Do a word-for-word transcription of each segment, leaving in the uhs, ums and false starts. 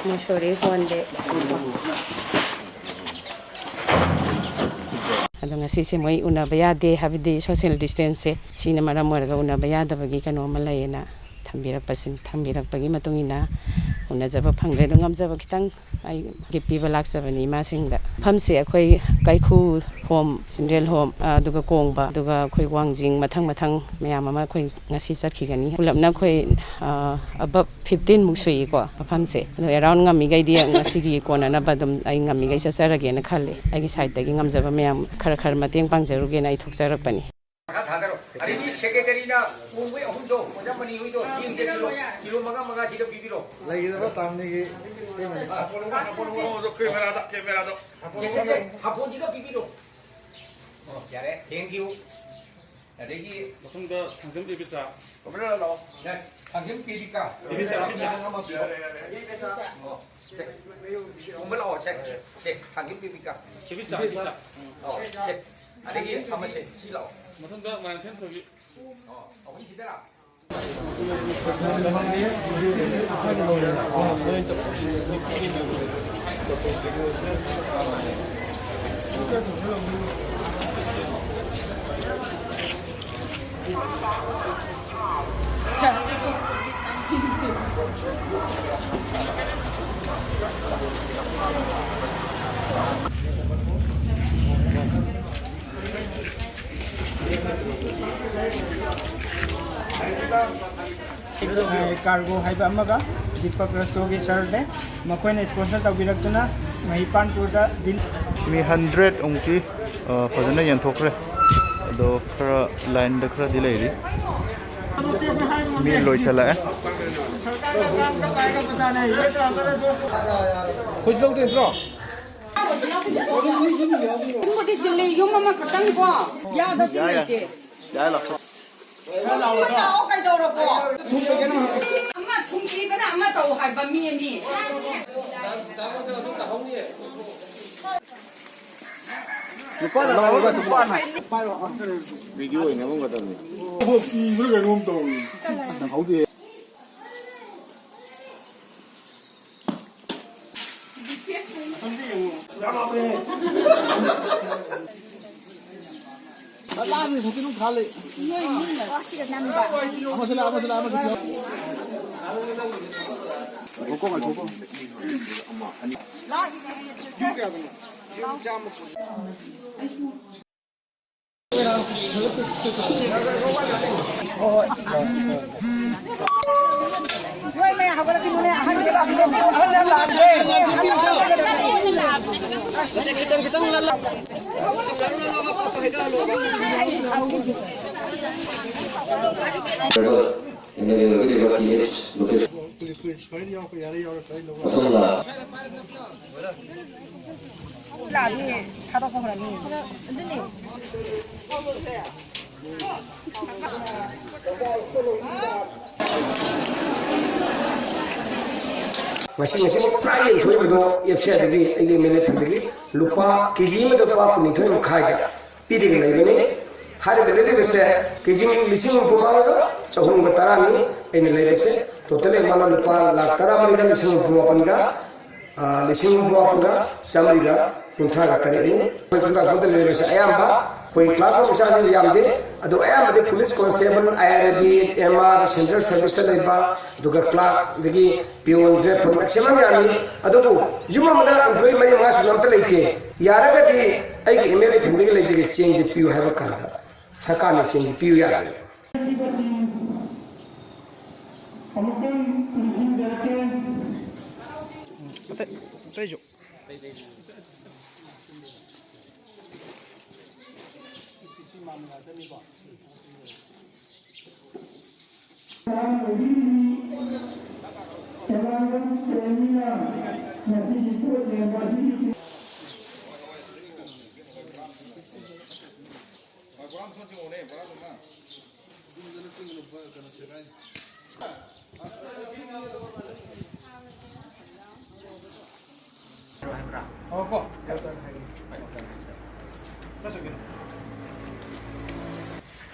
ꯃꯁꯣꯔꯤ ꯍꯣꯟꯗꯦ꯫ ꯑꯗꯣ ꯉꯁꯤꯁꯦ ꯃꯣꯏ ꯎꯅꯕ ꯌꯥꯗꯦ, ꯍꯥꯏꯕꯗꯤ social distanceꯁꯦ, ꯁꯤꯅ ꯃꯔꯝ ꯑꯣꯏꯔꯒ ꯎꯅꯕ ꯌꯥꯗꯕꯒꯤ ꯀꯩꯅꯣ ꯑꯃ ꯂꯩꯌꯦꯅ ꯊꯝꯕꯤꯔꯛꯄꯁꯤ, ꯊꯝꯕꯤꯔꯛꯄꯒꯤ ꯃꯇꯨꯡ ꯏꯟꯅ ꯎꯅꯖꯕ ꯐꯪꯗ꯭ꯔꯦ꯫ ꯑꯗꯣ ꯉꯝꯖꯕ ꯈꯤꯇꯪ ꯑꯩ gift ꯄꯤꯕ ꯂꯥꯛꯆꯕꯅꯤ ꯏꯃꯥꯁꯤꯡꯗ꯫ ꯃꯐꯝꯁꯦ ꯑꯩꯈꯣꯏ ꯀꯥꯏꯈꯨ ꯍꯣꯝ, ꯆꯤꯜꯗ꯭ꯔꯦꯟ ꯍꯣꯝ, ꯑꯗꯨꯒ ꯀꯣꯡꯕ, ꯑꯗꯨꯒ ꯑꯩꯈꯣꯏ ꯋꯥꯡꯖꯤꯡ, ꯃꯊꯪ ꯃꯊꯪ ꯃꯌꯥꯝ ꯑꯃ ꯑꯩꯈꯣꯏ ꯉꯁꯤ ꯆꯠꯈꯤꯒꯅꯤ꯫ ꯄꯨꯂꯞꯅ ꯑꯩꯈꯣꯏ, ꯑ, above fifteen ꯃꯨꯛ ꯁꯨꯏꯀꯣ ꯃꯐꯝꯁꯦ꯫ ꯑꯗꯣ around ꯉꯝꯃꯤꯈꯩꯗꯤ ꯉꯁꯤꯒꯤ ꯀꯣꯟꯅꯅꯕ ꯑꯗꯨꯝ ꯑꯩ ꯉꯝꯃꯤꯈꯩ ꯆꯠꯆꯔꯒꯦꯅ ꯈꯜꯂꯦ꯫ ꯑꯩꯒꯤ sideꯇꯒꯤ ꯉꯝꯖꯕ ꯃꯌꯥꯝ ꯈꯔ ꯈꯔ ꯃꯇꯦꯡ ꯄꯥꯡꯖꯔꯨꯒꯦꯅ ꯑꯩ ꯊꯣꯛꯆꯔꯛꯄꯅꯤ꯫ ꯃꯈꯥ ꯊꯥꯗꯔꯣ꯫ ꯑꯗꯒꯤ secretaryꯅ ꯀꯣꯡꯕꯩ ꯑꯍꯨꯝꯗꯣ, ꯑꯣꯖꯥ ꯃꯅꯤ ꯍꯣꯏꯗꯣ, ꯆꯦꯡꯁꯦ ꯀꯤꯂꯣ, ꯀꯤꯂꯣ ꯃꯉꯥ ꯃꯉꯥ ꯁꯤꯗ ꯄꯤꯕꯤꯔꯣ꯫ ꯂꯩꯒꯗꯕ ꯇꯥꯡꯅꯤꯒꯤ ꯇꯦꯡꯅꯅꯤ꯫ ꯑꯣ, cameraꯗ, cameraꯗ꯫ ꯁꯥꯐꯣꯟꯁꯤꯒ ꯄꯤꯕꯤꯔꯣ꯫ ꯑꯣ, ꯌꯥꯔꯦ, thank you꯫ ꯑꯗꯒꯤ ꯃꯊꯪꯗ ꯊꯥꯡꯖꯝ ꯏꯕꯤꯆꯥ꯫ ꯀꯃꯥꯏꯅ ꯂꯥꯛꯑꯣ? ꯌꯥ, ꯊꯥꯡꯖꯝ ꯄꯤꯕꯤꯀꯥ꯫ ꯏꯕꯤꯆꯥ, ꯏꯕꯤꯆꯥ꯫ ꯑꯣ, ꯁꯦ꯫ ꯀꯨꯝꯕ ꯂꯥꯛꯑꯣ, ꯁꯦ꯫ ꯁꯦ, ꯊꯥꯡꯖꯝ ꯄꯤꯕꯤꯀꯥ꯫ ꯏꯕꯤꯆꯥ, ꯏꯕꯤꯆꯥ꯫ ꯑꯣ, ꯁꯦ꯫ ꯑꯗꯒꯤ ꯑꯃꯁꯦ, ꯁꯤ ꯂꯥꯛꯑꯣ꯫ ꯃꯊꯪꯗ ꯃꯥꯏꯅꯊꯦꯝ ꯊꯣꯏꯕꯤ꯫ ꯑꯣ, ꯑꯍꯨꯝꯁꯤꯗꯔꯥ? ꯀꯥꯔꯒꯣ ꯍꯥꯏꯕ ꯑꯃꯒ ꯗꯤꯄꯛ ꯔꯦꯁꯇꯣꯒꯤ ꯁꯔꯅꯦ, ꯃꯈꯣꯏꯅ sponsor ꯇꯧꯕꯤꯔꯛꯇꯨꯅ ꯃꯍꯤꯄꯥꯟꯄꯨꯔꯗ ꯗꯤꯟ ꯃꯤ ꯍꯟꯗ꯭ꯔꯦꯠ ꯃꯨꯛꯇꯤ, ꯑ, ꯐꯖꯅ ꯌꯦꯟꯊꯣꯛꯈ꯭ꯔꯦ꯫ ꯑꯗꯣ ꯈꯔ ꯂꯥꯏꯟꯗ ꯈꯔꯗꯤ ꯂꯩꯔꯤ꯫ ꯃꯤ ꯂꯣꯏꯁꯤꯜꯂꯛꯑꯦ꯫ ꯍꯧꯖꯤꯛ ꯂꯧꯗꯣꯏ ꯅꯠꯇ꯭ꯔꯣ? ꯌꯨꯝꯕꯨꯗꯤ ꯆꯤꯜꯂꯤ, ꯌꯨꯝ ꯑꯃꯈꯛꯇꯪ ꯀꯣ꯫ ꯌꯥꯗꯕꯗꯤ ꯌꯥꯏ, ꯌꯥꯏ꯫ ꯂꯩꯇꯦ꯫ ꯌꯥꯏ, ꯂꯥꯛꯁꯣ꯫ ꯑꯃ ꯂꯥꯛꯑꯣ, ꯀꯩꯗꯧꯔꯕꯣ? ꯑꯃ ꯊꯨꯝꯈꯤꯕꯅ ꯑꯃ ꯇꯧ ꯍꯥꯏꯕ ꯃꯤ ꯑꯅꯤ꯫ ꯅꯨꯄꯥꯅ ꯂꯧꯔꯒ ꯅꯨꯄꯥꯅ꯫ ꯚꯤꯗꯤꯑꯣ ꯑꯣꯏꯅ ꯅꯝꯒꯗꯕꯅꯤ꯫ ꯑꯣ, ꯀꯤꯕ꯭ꯔꯥ ꯀꯩꯅꯣꯝ ꯇꯧꯏ꯫ ꯅꯪꯍꯧꯗꯦ꯫ ꯂꯥꯁ ꯁꯣꯛꯀꯤ ꯅꯨꯡ ꯈꯥ ꯂꯩ꯫ ꯅꯣꯏ ꯃꯤꯅ ꯁꯤꯗ ꯅꯝꯕ꯫ ꯑꯃꯁꯨ ꯂꯥꯛ, ꯑꯃꯁꯨ ꯂꯥꯛ, ꯑꯃꯁꯨ ꯂꯥꯛ꯫ ꯉꯥꯏꯈꯣꯀꯣ, ꯉꯥꯏꯈꯣꯀꯣ꯫ ꯑꯁꯣꯝꯅ ꯂꯥꯛꯑꯗꯤ ꯊꯥꯗꯣꯛꯄ ꯍꯧꯔꯅꯤ꯫ ꯑꯗꯨꯅꯦ꯫ ꯉꯁꯤ, ꯉꯁꯤꯃꯛ ꯄꯨꯔꯥ ꯌꯦꯟꯊꯣꯛꯏꯕꯗꯣ ꯑꯦꯐ ꯁꯤ ꯑꯥꯏꯗꯒꯤ, ꯑꯩꯒꯤ ꯑꯦꯝ ꯑꯦꯜ ꯑꯦ ꯐꯟꯗꯒꯤ ꯂꯨꯄꯥ ꯀꯦ ꯖꯤ ꯑꯃꯗ ꯂꯨꯄꯥ ꯀꯨꯟꯅꯤꯊꯣꯏ ꯃꯈꯥꯏꯗ ꯄꯤꯔꯒ ꯂꯩꯕꯅꯤ꯫ ꯍꯥꯏꯔꯤꯕ ꯂꯩꯔꯤꯕꯁꯦ ꯀꯦ ꯖꯤ ꯂꯤꯁꯤꯡ ꯍꯨꯝꯐꯨ ꯃꯉꯥꯒ ꯆꯍꯨꯝꯒ ꯇꯔꯥꯅꯤ ꯑꯩꯅ ꯂꯩꯕꯁꯦ꯫ ꯇꯣꯇꯦꯜ ꯑꯦꯃꯥꯎꯟ ꯂꯨꯄꯥ ꯂꯥꯈ ꯇꯔꯥꯃꯔꯤꯒ ꯂꯤꯁꯤꯡ ꯍꯨꯝꯐꯨ ꯃꯥꯄꯟꯒ, ꯑ, ꯂꯤꯁꯤꯡ ꯍꯨꯝꯐꯨ ꯃꯥꯄꯟꯒ ꯆꯥꯃꯔꯤꯒ ꯀꯨꯟꯊ꯭ꯔꯥꯒ ꯇꯔꯦꯠꯅꯤ꯫ ꯑꯩꯈꯣꯏ ꯈꯨꯟꯗ꯭ꯔꯥꯛꯄꯝꯗ ꯂꯩꯔꯤꯕꯁꯦ ꯑꯌꯥꯝꯕ ꯑꯩꯈꯣꯏ ꯀ꯭ꯂꯥꯁ ꯋꯥꯟ ꯏꯆꯥꯁꯤꯡ ꯌꯥꯝꯗꯦ, ꯑꯗꯣ ꯑꯌꯥꯝꯕꯗꯤ police constable, I R B, M R, central ꯁꯔꯚꯤꯁꯇ ꯂꯩꯕ, ꯑꯗꯨꯒ ꯀ꯭ꯂꯥꯔꯛ, ꯑꯗꯒꯤ ꯄꯤꯌꯣꯟ, ꯒ꯭ꯔꯦꯗ ꯐꯣꯔ ꯃꯦꯛꯁꯤꯃꯝ ꯌꯥꯝꯃꯤ꯫ ꯑꯗꯨꯕꯨ ꯌꯨꯝ ꯑꯃꯗ ꯑꯦꯝꯄ꯭ꯂꯣꯌꯤ ꯃꯔꯤ ꯃꯉꯥ ꯁꯨꯅ ꯑꯝꯇ ꯂꯩꯇꯦ꯫ ꯌꯥꯔꯒꯗꯤ ꯑꯩꯒꯤ ꯑꯦꯝ ꯑꯦꯜ ꯑꯦ ꯐꯟꯗꯒꯤ ꯂꯩꯖꯒꯦ, ꯆꯦꯡꯁꯦ ꯄꯤꯌꯨ ꯍꯥꯏꯕ ꯀꯥꯟꯗ ꯁꯔꯀꯥꯔꯅ ꯆꯦꯡꯁꯦ ꯄꯤꯌꯨ ꯌꯥꯗ꯭ꯔꯦ꯫ ꯑꯃꯨꯛꯇꯪ ꯅꯤꯡꯁꯤꯡꯖꯔꯛꯀꯦ꯫ ꯑꯇꯩ, ꯑꯇꯩꯁꯨ꯫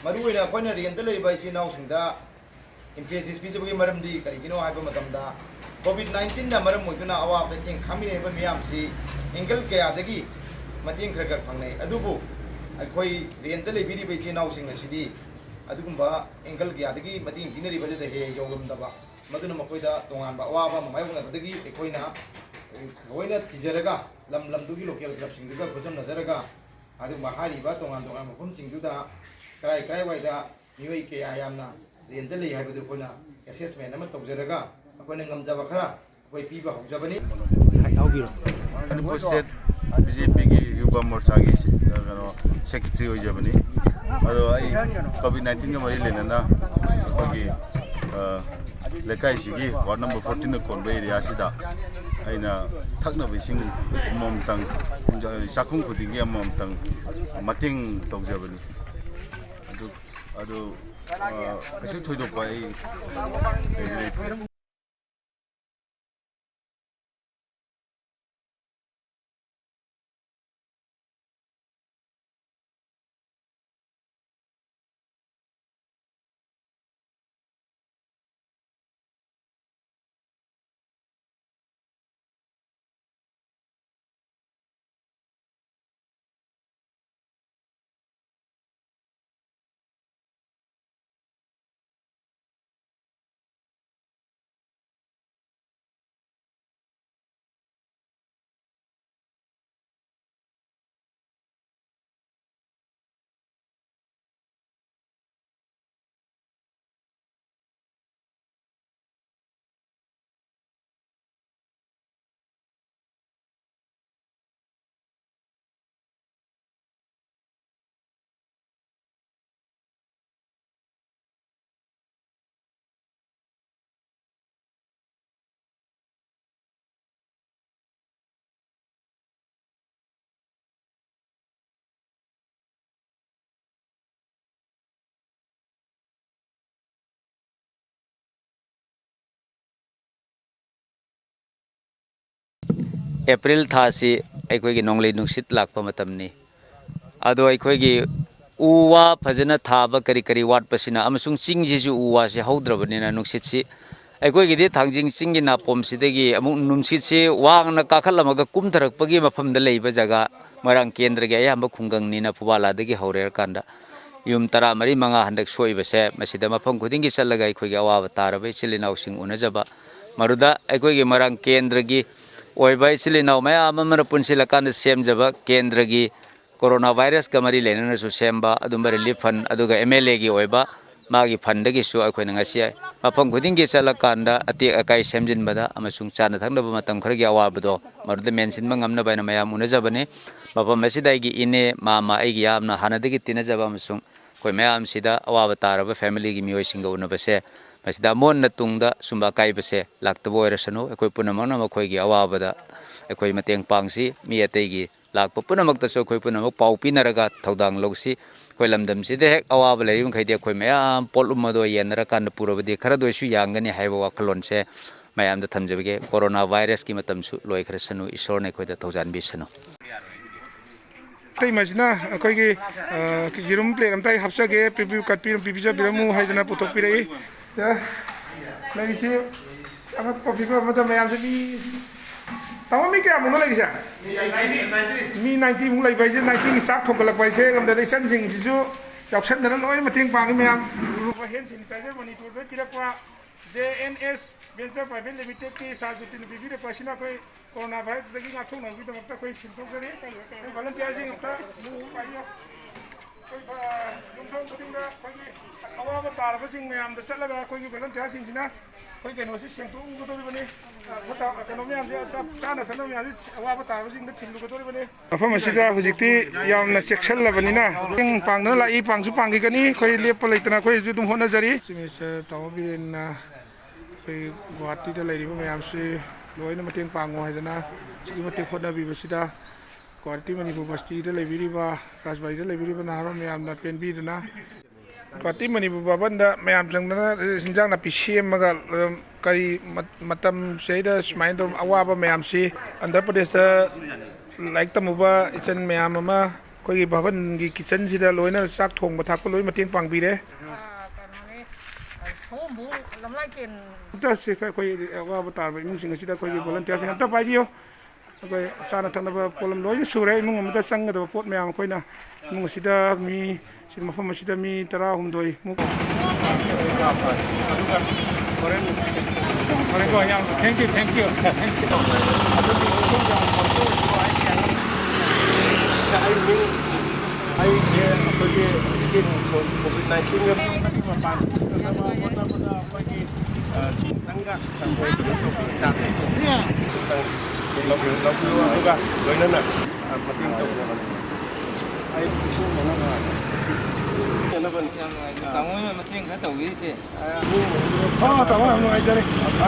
ꯃꯔꯨꯑꯣꯏꯅ ꯑꯩꯈꯣꯏꯅ ꯔꯦꯟꯗ ꯂꯩꯔꯤꯕ ꯏꯆꯤꯜ ꯏꯅꯥꯎꯁꯤꯡꯗ emphasis ꯄꯤꯖꯕꯒꯤ ꯃꯔꯝꯗꯤ ꯀꯔꯤꯒꯤꯅꯣ ꯍꯥꯏꯕ ꯃꯇꯝꯗ, COVID nineteenꯅ ꯃꯔꯝ ꯑꯣꯏꯗꯨꯅ ꯑꯋꯥꯕ ꯆꯩꯊꯦꯡ ꯈꯥꯡꯃꯤꯟꯅꯔꯤꯕ ꯃꯤꯌꯥꯝꯁꯤ angle ꯀꯌꯥꯗꯒꯤ ꯃꯇꯦꯡ ꯈꯔ ꯈꯔ ꯐꯪꯅꯩ꯫ ꯑꯗꯨꯕꯨ ꯑꯩꯈꯣꯏ ꯔꯦꯟꯗ ꯂꯩꯕꯤꯔꯤꯕ ꯏꯆꯤꯜ ꯏꯅꯥꯎꯁꯤꯡ ꯑꯁꯤꯗꯤ ꯑꯗꯨꯒꯨꯝꯕ angle ꯀꯌꯥꯗꯒꯤ ꯃꯇꯦꯡ ꯄꯤꯅꯔꯤꯕ ꯑꯗꯨꯗ ꯍꯦꯛ ꯍꯦꯛ ꯌꯧꯔꯝꯗꯕ, ꯃꯗꯨꯅ ꯃꯈꯣꯏꯗ ꯇꯣꯉꯥꯟꯕ ꯑꯋꯥꯕ ꯑꯃ ꯃꯥꯌꯣꯛꯅꯕꯗꯒꯤ ꯑꯩꯈꯣꯏꯅ ꯊꯑꯣꯏꯅ ꯊꯤꯖꯔꯒ, ꯂꯝ ꯂꯝꯗꯨꯒꯤ local clubꯁꯤꯡꯗꯨꯒ ꯈꯨꯠꯁꯝꯅꯖꯔꯒ, ꯑꯗꯨꯒꯨꯝꯕ ꯍꯥꯏꯔꯤꯕ ꯇꯣꯉꯥꯟ ꯇꯣꯉꯥꯟꯕ ꯃꯐꯝꯁꯤꯡꯗꯨꯗ ꯀꯔꯥꯏ ꯀꯔꯥꯏꯋꯥꯏꯗ ꯃꯤꯑꯣꯏ ꯀꯌꯥ ꯌꯥꯝꯅ ꯔꯦꯟꯗ ꯂꯩ ꯍꯥꯏꯕꯗꯨ ꯑꯩꯈꯣꯏꯅ assessment ꯑꯃ ꯇꯧꯖꯔꯒ, ꯑꯩꯈꯣꯏꯅ ꯉꯝꯖꯕ ꯈꯔ ꯑꯩꯈꯣꯏ ꯄꯤꯕ ꯍꯧꯖꯕꯅꯤ꯫ ꯍꯥꯏ, ꯍꯧꯕꯤꯔꯣ꯫ ꯃꯅꯤꯄꯨꯔ ꯁ꯭ꯇꯦꯠ ꯕꯤ ꯖꯦ ꯄꯤꯒꯤ ꯌꯨꯕ ꯃꯣꯔꯆꯥꯒꯤ ꯁꯦ-, ꯀꯩꯅꯣ, ꯁꯦꯀ꯭ꯔꯦꯇꯔꯤ ꯑꯣꯏꯖꯕꯅꯤ꯫ ꯑꯗꯣ ꯑꯩ COVID nineteenꯒ ꯃꯔꯤ ꯂꯩꯅꯅ ꯑꯩꯈꯣꯏꯒꯤ, ꯑ, ꯂꯩꯀꯥꯏꯁꯤꯒꯤ ward number fourteenꯅ ꯀꯣꯟꯕ ꯑꯦꯔꯤꯌꯥꯁꯤꯗ ꯑꯩꯅ ꯊꯛꯅꯕ ꯏꯁꯤꯡ ꯑꯃꯃꯝꯇꯪ, ꯆꯥꯛꯈꯨꯝ ꯈꯨꯗꯤꯡꯒꯤ ꯑꯃꯃꯝꯇꯪ ꯃꯇꯦꯡ ꯇꯧꯖꯕꯅꯤ꯫ ꯑꯗꯨ, ꯑꯗꯨ, ꯑ, ꯀꯩꯁꯨ ꯊꯣꯏꯗꯣꯛꯄ ꯑꯩ ꯀꯩꯅꯣ ꯂꯩꯇ꯭ꯔꯦ꯫ ꯑꯦꯄ꯭ꯔꯤꯜ ꯊꯥꯁꯤ ꯑꯩꯈꯣꯏꯒꯤ ꯅꯣꯡꯂꯩ ꯅꯨꯡꯁꯤꯠ ꯂꯥꯛꯄ ꯃꯇꯝꯅꯤ꯫ ꯑꯗꯣ ꯑꯩꯈꯣꯏꯒꯤ ꯎ ꯋꯥ ꯐꯖꯅ ꯊꯥꯕ, ꯀꯔꯤ ꯀꯔꯤ ꯋꯥꯠꯄꯁꯤꯅ, ꯑꯃꯁꯨꯡ ꯆꯤꯡꯁꯤꯁꯨ ꯎ ꯋꯥꯁꯤ ꯍꯧꯗ꯭ꯔꯕꯅꯤꯅ ꯅꯨꯡꯁꯤꯠꯁꯤ, ꯑꯩꯈꯣꯏꯒꯤꯗꯤ ꯊꯥꯡꯖꯤꯡ ꯆꯤꯡꯒꯤ ꯅꯥꯄꯣꯝꯁꯤꯗꯒꯤ ꯑꯃꯨꯛ ꯅꯨꯡꯁꯤꯠꯁꯤ ꯋꯥꯡꯅ ꯀꯥꯈꯠꯂꯝꯃꯒ ꯀꯨꯝꯊꯔꯛꯄꯒꯤ ꯃꯐꯝꯗ ꯂꯩꯕ ꯖꯒꯥ, ꯃꯣꯏꯔꯥꯡ ꯀꯦꯟꯗ꯭ꯔꯒꯤ ꯑꯌꯥꯝꯕ ꯈꯨꯡꯒꯪꯅꯤꯅ ꯐꯨꯕꯥꯂꯥꯗꯒꯤ ꯍꯧꯔꯦ ꯍꯥꯏꯔꯀꯥꯟꯗ ꯌꯨꯝ ꯇꯔꯥꯃꯔꯤ ꯃꯉꯥ ꯍꯟꯗꯛ ꯁꯣꯛꯏꯕꯁꯦ, ꯃꯁꯤꯗ ꯃꯐꯝ ꯈꯨꯗꯤꯡꯒꯤ ꯆꯠꯂꯒ ꯑꯩꯈꯣꯏꯒꯤ ꯑꯋꯥꯕ ꯇꯥꯔꯕ ꯏꯆꯤꯜ ꯏꯅꯥꯎꯁꯤꯡ ꯎꯅꯖꯕ, ꯃꯗꯨꯗ ꯑꯩꯈꯣꯏꯒꯤ ꯃꯣꯏꯔꯥꯡ ꯀꯦꯟꯗ꯭ꯔꯒꯤ ꯑꯣꯏꯕ ꯏꯆꯤꯜ ꯏꯅꯥꯎ ꯃꯌꯥꯝ ꯑꯃꯅ ꯄꯨꯟꯁꯤꯜꯂꯀꯥꯟꯗ ꯁꯦꯝꯖꯕ ꯀꯦꯟꯗ꯭ꯔꯒꯤ ꯀꯣꯔꯣꯅꯥ ꯚꯥꯏꯔꯁꯀ ꯃꯔꯤ ꯂꯩꯅꯅꯁꯨ ꯁꯦꯝꯕ ꯑꯗꯨꯝꯕ relief fund, ꯑꯗꯨꯒ MLAꯒꯤ ꯑꯣꯏꯕ ꯃꯥꯒꯤ fundꯗꯒꯤꯁꯨ ꯑꯩꯈꯣꯏꯅ ꯉꯁꯤ ꯃꯐꯝ ꯈꯨꯗꯤꯡꯒꯤ ꯆꯠꯂꯀꯥꯟꯗ ꯑꯇꯦꯛ ꯑꯀꯥꯏ ꯁꯦꯝꯖꯤꯟꯕꯗ ꯑꯃꯁꯨꯡ ꯆꯥꯅ ꯊꯛꯅꯕ ꯃꯇꯝ ꯈꯔꯒꯤ ꯑꯋꯥꯕꯗꯣ ꯃꯗꯨꯗ ꯃꯦꯟꯁꯤꯟꯕ ꯉꯝꯅꯕ ꯍꯥꯏꯅ ꯃꯌꯥꯝ ꯎꯅꯖꯕꯅꯤ꯫ ꯃꯐꯝ ꯑꯁꯤꯗ ꯑꯩꯒꯤ ꯏꯅꯦ, ꯃꯥꯃ, ꯑꯩꯒꯤ ꯌꯥꯝꯅ ꯍꯥꯟꯅꯗꯒꯤ ꯇꯤꯟꯅꯖꯕ ꯑꯃꯁꯨꯡ ꯑꯩꯈꯣꯏ ꯃꯌꯥꯝꯁꯤꯗ ꯑꯋꯥꯕ ꯇꯥꯔꯕ familyꯒꯤ ꯃꯤꯑꯣꯏꯁꯤꯡꯒ ꯎꯅꯕꯁꯦ, ꯃꯁꯤꯗ ꯑꯃꯨꯛ ꯍꯟꯅ ꯇꯨꯡꯗ ꯁꯨꯝꯕ ꯑꯀꯥꯏꯕꯁꯦ ꯂꯥꯛꯇꯕ ꯑꯣꯏꯔꯁꯅꯨ꯫ ꯑꯩꯈꯣꯏ ꯄꯨꯝꯅꯃꯛꯅ ꯃꯈꯣꯏꯒꯤ ꯑꯋꯥꯕꯗ ꯑꯩꯈꯣꯏ ꯃꯇꯦꯡ ꯄꯥꯡꯁꯤ꯫ ꯃꯤ ꯑꯇꯩꯒꯤ ꯂꯥꯛꯄ ꯄꯨꯝꯅꯃꯛꯇꯁꯨ ꯑꯩꯈꯣꯏ ꯄꯨꯝꯅꯃꯛ ꯄꯥꯎ ꯄꯤꯅꯔꯒ ꯊꯧꯗꯥꯡ ꯂꯧꯁꯤ꯫ ꯑꯩꯈꯣꯏ ꯂꯝꯗꯝꯁꯤꯗ ꯍꯦꯛ ꯑꯋꯥꯕ ꯂꯩꯔꯤꯕ ꯃꯈꯩꯗꯤ ꯑꯩꯈꯣꯏ ꯃꯌꯥꯝ ꯄꯣꯠꯂꯨꯝ ꯑꯗꯣ ꯌꯦꯟꯅꯔꯀꯥꯟꯗ ꯄꯨꯔꯕꯗꯤ ꯈꯔꯗ ꯑꯣꯏꯁꯨ ꯌꯥꯡꯒꯅꯤ ꯍꯥꯏꯕ ꯋꯥꯈꯜꯂꯣꯟꯁꯦ ꯃꯌꯥꯝꯗ ꯊꯝꯖꯕꯒꯦ꯫ ꯀꯣꯔꯣꯅꯥ ꯚꯥꯏꯔꯁꯀꯤ ꯃꯇꯝꯁꯨ ꯂꯣꯏꯈ꯭ꯔꯁꯅꯨ, ꯏꯁꯣꯔꯅ ꯑꯩꯈꯣꯏꯗ ꯊꯧꯖꯥꯟꯕꯤꯁꯅꯨ꯫ ꯑꯇꯩꯃꯁꯤꯅ ꯑꯩꯈꯣꯏꯒꯤ, ꯑ, ꯌꯦꯔꯨꯝ plate ꯑꯝꯇ ꯑꯩ ꯍꯥꯞꯆꯒꯦ, ꯄꯤꯕꯤꯌꯨ, cut ꯄꯤꯔꯝ-, ꯄꯤꯕꯤꯖꯕꯤꯔꯝꯃꯨ ꯍꯥꯏꯗꯅ ꯄꯨꯊꯣꯛꯄꯤꯔꯛꯏ꯫ ꯁꯦ, ꯂꯩꯔꯤꯁꯤ ꯑꯉꯛꯄ ꯐꯤꯕꯝ ꯑꯃꯗ ꯃꯌꯥꯝꯁꯦ ꯃꯤ, ꯇꯥꯃꯣ, ꯃꯤ ꯀꯌꯥꯃꯨꯛꯅꯣ ꯂꯩꯔꯤꯁꯦ? ꯃꯤ ninety ꯃꯨꯛ ꯂꯩꯕ ꯍꯥꯏꯁꯦ, ninety ꯒꯤ ꯆꯥꯛ ꯊꯣꯡꯒꯠꯂꯛꯄ ꯍꯥꯏꯁꯦ, ꯂꯝꯗꯝꯗ ꯏꯆꯟꯁꯤꯡꯁꯤꯁꯨ ꯌꯥꯎꯁꯟꯗꯅ ꯂꯣꯏꯅ ꯃꯇꯦꯡ ꯄꯥꯡꯉꯤ ꯃꯌꯥꯝ꯫ Hand sanitizer ꯃꯅꯤꯄꯨꯔꯗ ꯄꯤꯔꯛꯄ, JNS Venture Private Limited ꯀꯤ ꯁꯥꯔ ꯖꯣꯇꯤꯅ ꯄꯤꯕꯤꯔꯛꯄ ꯑꯁꯤꯅ ꯑꯩꯈꯣꯏ ꯀꯣꯔꯣꯅꯥ ꯚꯥꯏꯔꯁꯇꯒꯤ ꯉꯥꯛꯊꯣꯛꯅꯕꯒꯤꯗꯃꯛꯇ ꯑꯩꯈꯣꯏ ꯁꯦꯝꯗꯣꯛꯆꯔꯤ꯫ ꯑꯩꯈꯣꯏ volunteerꯁꯤꯡ ꯑꯝꯇ ꯑꯩꯈꯣꯏ, ꯑ, ꯌꯨꯝꯊꯣꯡ ꯈꯨꯗꯤꯡꯗ ꯑꯩꯈꯣꯏꯒꯤ ꯑꯋꯥꯕ ꯇꯥꯔꯕꯁꯤꯡ ꯃꯌꯥꯝꯗ ꯆꯠꯂꯒ ꯑꯩꯈꯣꯏꯒꯤ volunteerꯁꯤꯡꯁꯤꯅ ꯑꯩꯈꯣꯏ ꯀꯩꯅꯣꯁꯤ ꯁꯦꯡꯗꯣꯛꯎꯒꯗꯧꯔꯤꯕꯅꯤ꯫ ꯑ, ꯐꯠꯇ-, ꯀꯩꯅꯣ ꯃꯌꯥꯝꯁꯦ, ꯆꯥ-, ꯆꯥꯅ ꯊꯛꯅꯕ ꯃꯌꯥꯝꯁꯦ ꯑꯋꯥꯕ ꯇꯥꯔꯕꯁꯤꯡꯗ ꯊꯤꯜꯂꯨꯒꯗꯧꯔꯤꯕꯅꯤ꯫ ꯃꯐꯝ ꯑꯁꯤꯗ ꯍꯧꯖꯤꯛꯇꯤ ꯌꯥꯝꯅ ꯆꯦꯛꯁꯤꯜꯂꯕꯅꯤꯅ ꯃꯇꯦꯡ ꯄꯥꯡꯗꯨꯅ ꯂꯥꯛꯏ, ꯄꯥꯡꯁꯨ ꯄꯥꯡꯈꯤꯒꯅꯤ꯫ ꯑꯩꯈꯣꯏ ꯂꯦꯞꯄ ꯂꯩꯇꯅ ꯑꯩꯈꯣꯏꯁꯨ ꯑꯗꯨꯝ ꯍꯣꯠꯅꯖꯔꯤ꯫ Chief Minister ꯇꯥꯃꯣ ꯕꯤꯔꯦꯟꯅ ꯑꯩꯈꯣꯏ ꯒꯨꯋꯥꯍꯥꯇꯤꯗ ꯂꯩꯔꯤꯕ ꯃꯌꯥꯝꯁꯤ ꯂꯣꯏꯅ ꯃꯇꯦꯡ ꯄꯥꯡꯉꯨ ꯍꯥꯏꯗꯅ ꯑꯁꯨꯛꯀꯤ ꯃꯇꯤꯛ ꯍꯣꯠꯅꯕꯤꯕꯁꯤꯗ ꯒꯨꯋꯥꯍꯥꯇꯤ ꯃꯅꯤꯄꯨꯔ ꯕꯁꯇꯤꯗ ꯂꯩꯕꯤꯔꯤꯕ, ꯔꯥꯖꯕꯥꯔꯤꯗ ꯂꯩꯕꯤꯔꯤꯕ ꯅꯍꯥꯔꯣꯜ ꯃꯌꯥꯝꯅ ꯄꯦꯟꯕꯤꯗꯨꯅ ꯒꯨꯋꯥꯍꯥꯇꯤ ꯃꯅꯤꯄꯨꯔ ꯚꯕꯟꯗ ꯃꯌꯥꯝ ꯆꯪꯗꯅ ꯍꯤꯟꯖꯥꯡ ꯅꯥꯄꯤ ꯁꯦꯝꯃꯒ, ꯑꯗꯨꯝ ꯀꯔꯤ ꯃꯠ-, ꯃꯇꯝꯁꯤꯗꯩꯗ ꯁꯨꯃꯥꯏꯅ ꯇꯧꯕ ꯑꯋꯥꯕ ꯃꯌꯥꯝꯁꯤ ꯑꯟꯙ꯭ꯔ ꯄ꯭ꯔꯗꯦꯁꯇ ꯂꯥꯏꯔꯤꯛ ꯇꯝꯃꯨꯕ ꯏꯆꯟ ꯃꯌꯥꯝ ꯑꯃ ꯑꯩꯈꯣꯏ ꯑꯩꯈꯣꯏꯒꯤ ꯚꯕꯟꯒꯤ ꯀꯤꯠꯆꯟꯁꯤꯗ ꯂꯣꯏꯅ ꯆꯥꯛ ꯊꯣꯡꯕ ꯊꯥꯛꯄ ꯂꯣꯏ ꯃꯇꯦꯡ ꯄꯥꯡꯕꯤꯔꯦ꯫ ꯑꯥ, ꯀꯩꯅꯣꯅꯤ, ꯁꯒꯣꯝꯕꯨ ꯂꯝꯂꯥꯏ ꯀꯦꯟ꯫ ꯑꯝꯇ ꯁꯤ ꯑꯩꯈꯣꯏ ꯑꯋꯥꯕ ꯇꯥꯔꯕ ꯏꯃꯨꯡꯁꯤꯡ ꯑꯁꯤꯗ ꯑꯩꯈꯣꯏꯒꯤ ꯚꯣꯂꯟꯇꯤꯌꯥꯔꯁꯤꯡ ꯑꯝꯇ ꯄꯥꯏꯕꯤꯌꯨ꯫ ꯑꯩꯈꯣꯏ ꯆꯥꯅ ꯊꯛꯅꯕ ꯄꯣꯠꯂꯝ ꯂꯣꯏꯅ ꯁꯨꯔꯦ꯫ ꯏꯃꯨꯡ ꯑꯃꯗ ꯆꯪꯒꯗꯕ ꯄꯣꯠ ꯃꯌꯥꯝ ꯑꯩꯈꯣꯏꯅ ꯏꯃꯨꯡ ꯑꯁꯤꯗ ꯃꯤ ꯁꯤꯗ ꯃꯐꯝ ꯑꯁꯤꯗ ꯃꯤ ꯇꯔꯥꯍꯨꯝꯗꯣꯏ ꯃꯨꯛ꯫ ꯑꯗꯨꯒ ꯍꯣꯔꯦꯟ, ꯍꯣꯔꯦꯟꯀꯣ, ꯌꯥꯝ thank you, thank you, thank you꯫ ꯑꯗꯨꯒꯤ ꯃꯇꯨꯡꯗ ꯑꯩ ꯃꯤꯡ, ꯑꯩꯁꯦ ꯑꯩꯈꯣꯏꯒꯤ ꯍꯧꯖꯤꯛꯀꯤ ꯀꯣꯚꯤꯗ ꯅꯥꯏꯟꯇꯤꯟꯒꯤ ꯃꯄꯥꯟ ꯊꯣꯛꯅꯕ ꯍꯣꯠꯅꯕꯗ ꯑꯩꯈꯣꯏꯒꯤ, ꯑ, ꯁꯤ ꯈꯤꯇꯪꯒ ꯆꯥꯗꯦ꯫ ꯂꯧꯕꯤꯌꯨ, ꯂꯧꯕꯤꯌꯨ, ꯑꯗꯨꯒ ꯂꯣꯏꯅꯅ, ꯑ, ꯃꯇꯦꯡ ꯇꯧꯕꯤꯌꯨ꯫ ꯑꯩ ꯁꯤꯖꯤꯟꯅꯅꯕ꯫ ꯇꯥꯃꯣꯅ ꯃꯇꯦꯡ ꯈꯔ ꯇꯧꯕꯤꯔꯤꯁꯦ꯫ ꯑ, ꯇꯥꯃꯣ, ꯌꯥꯝ ꯅꯨꯡꯉꯥꯏꯖꯔꯦ꯫ ꯑ꯫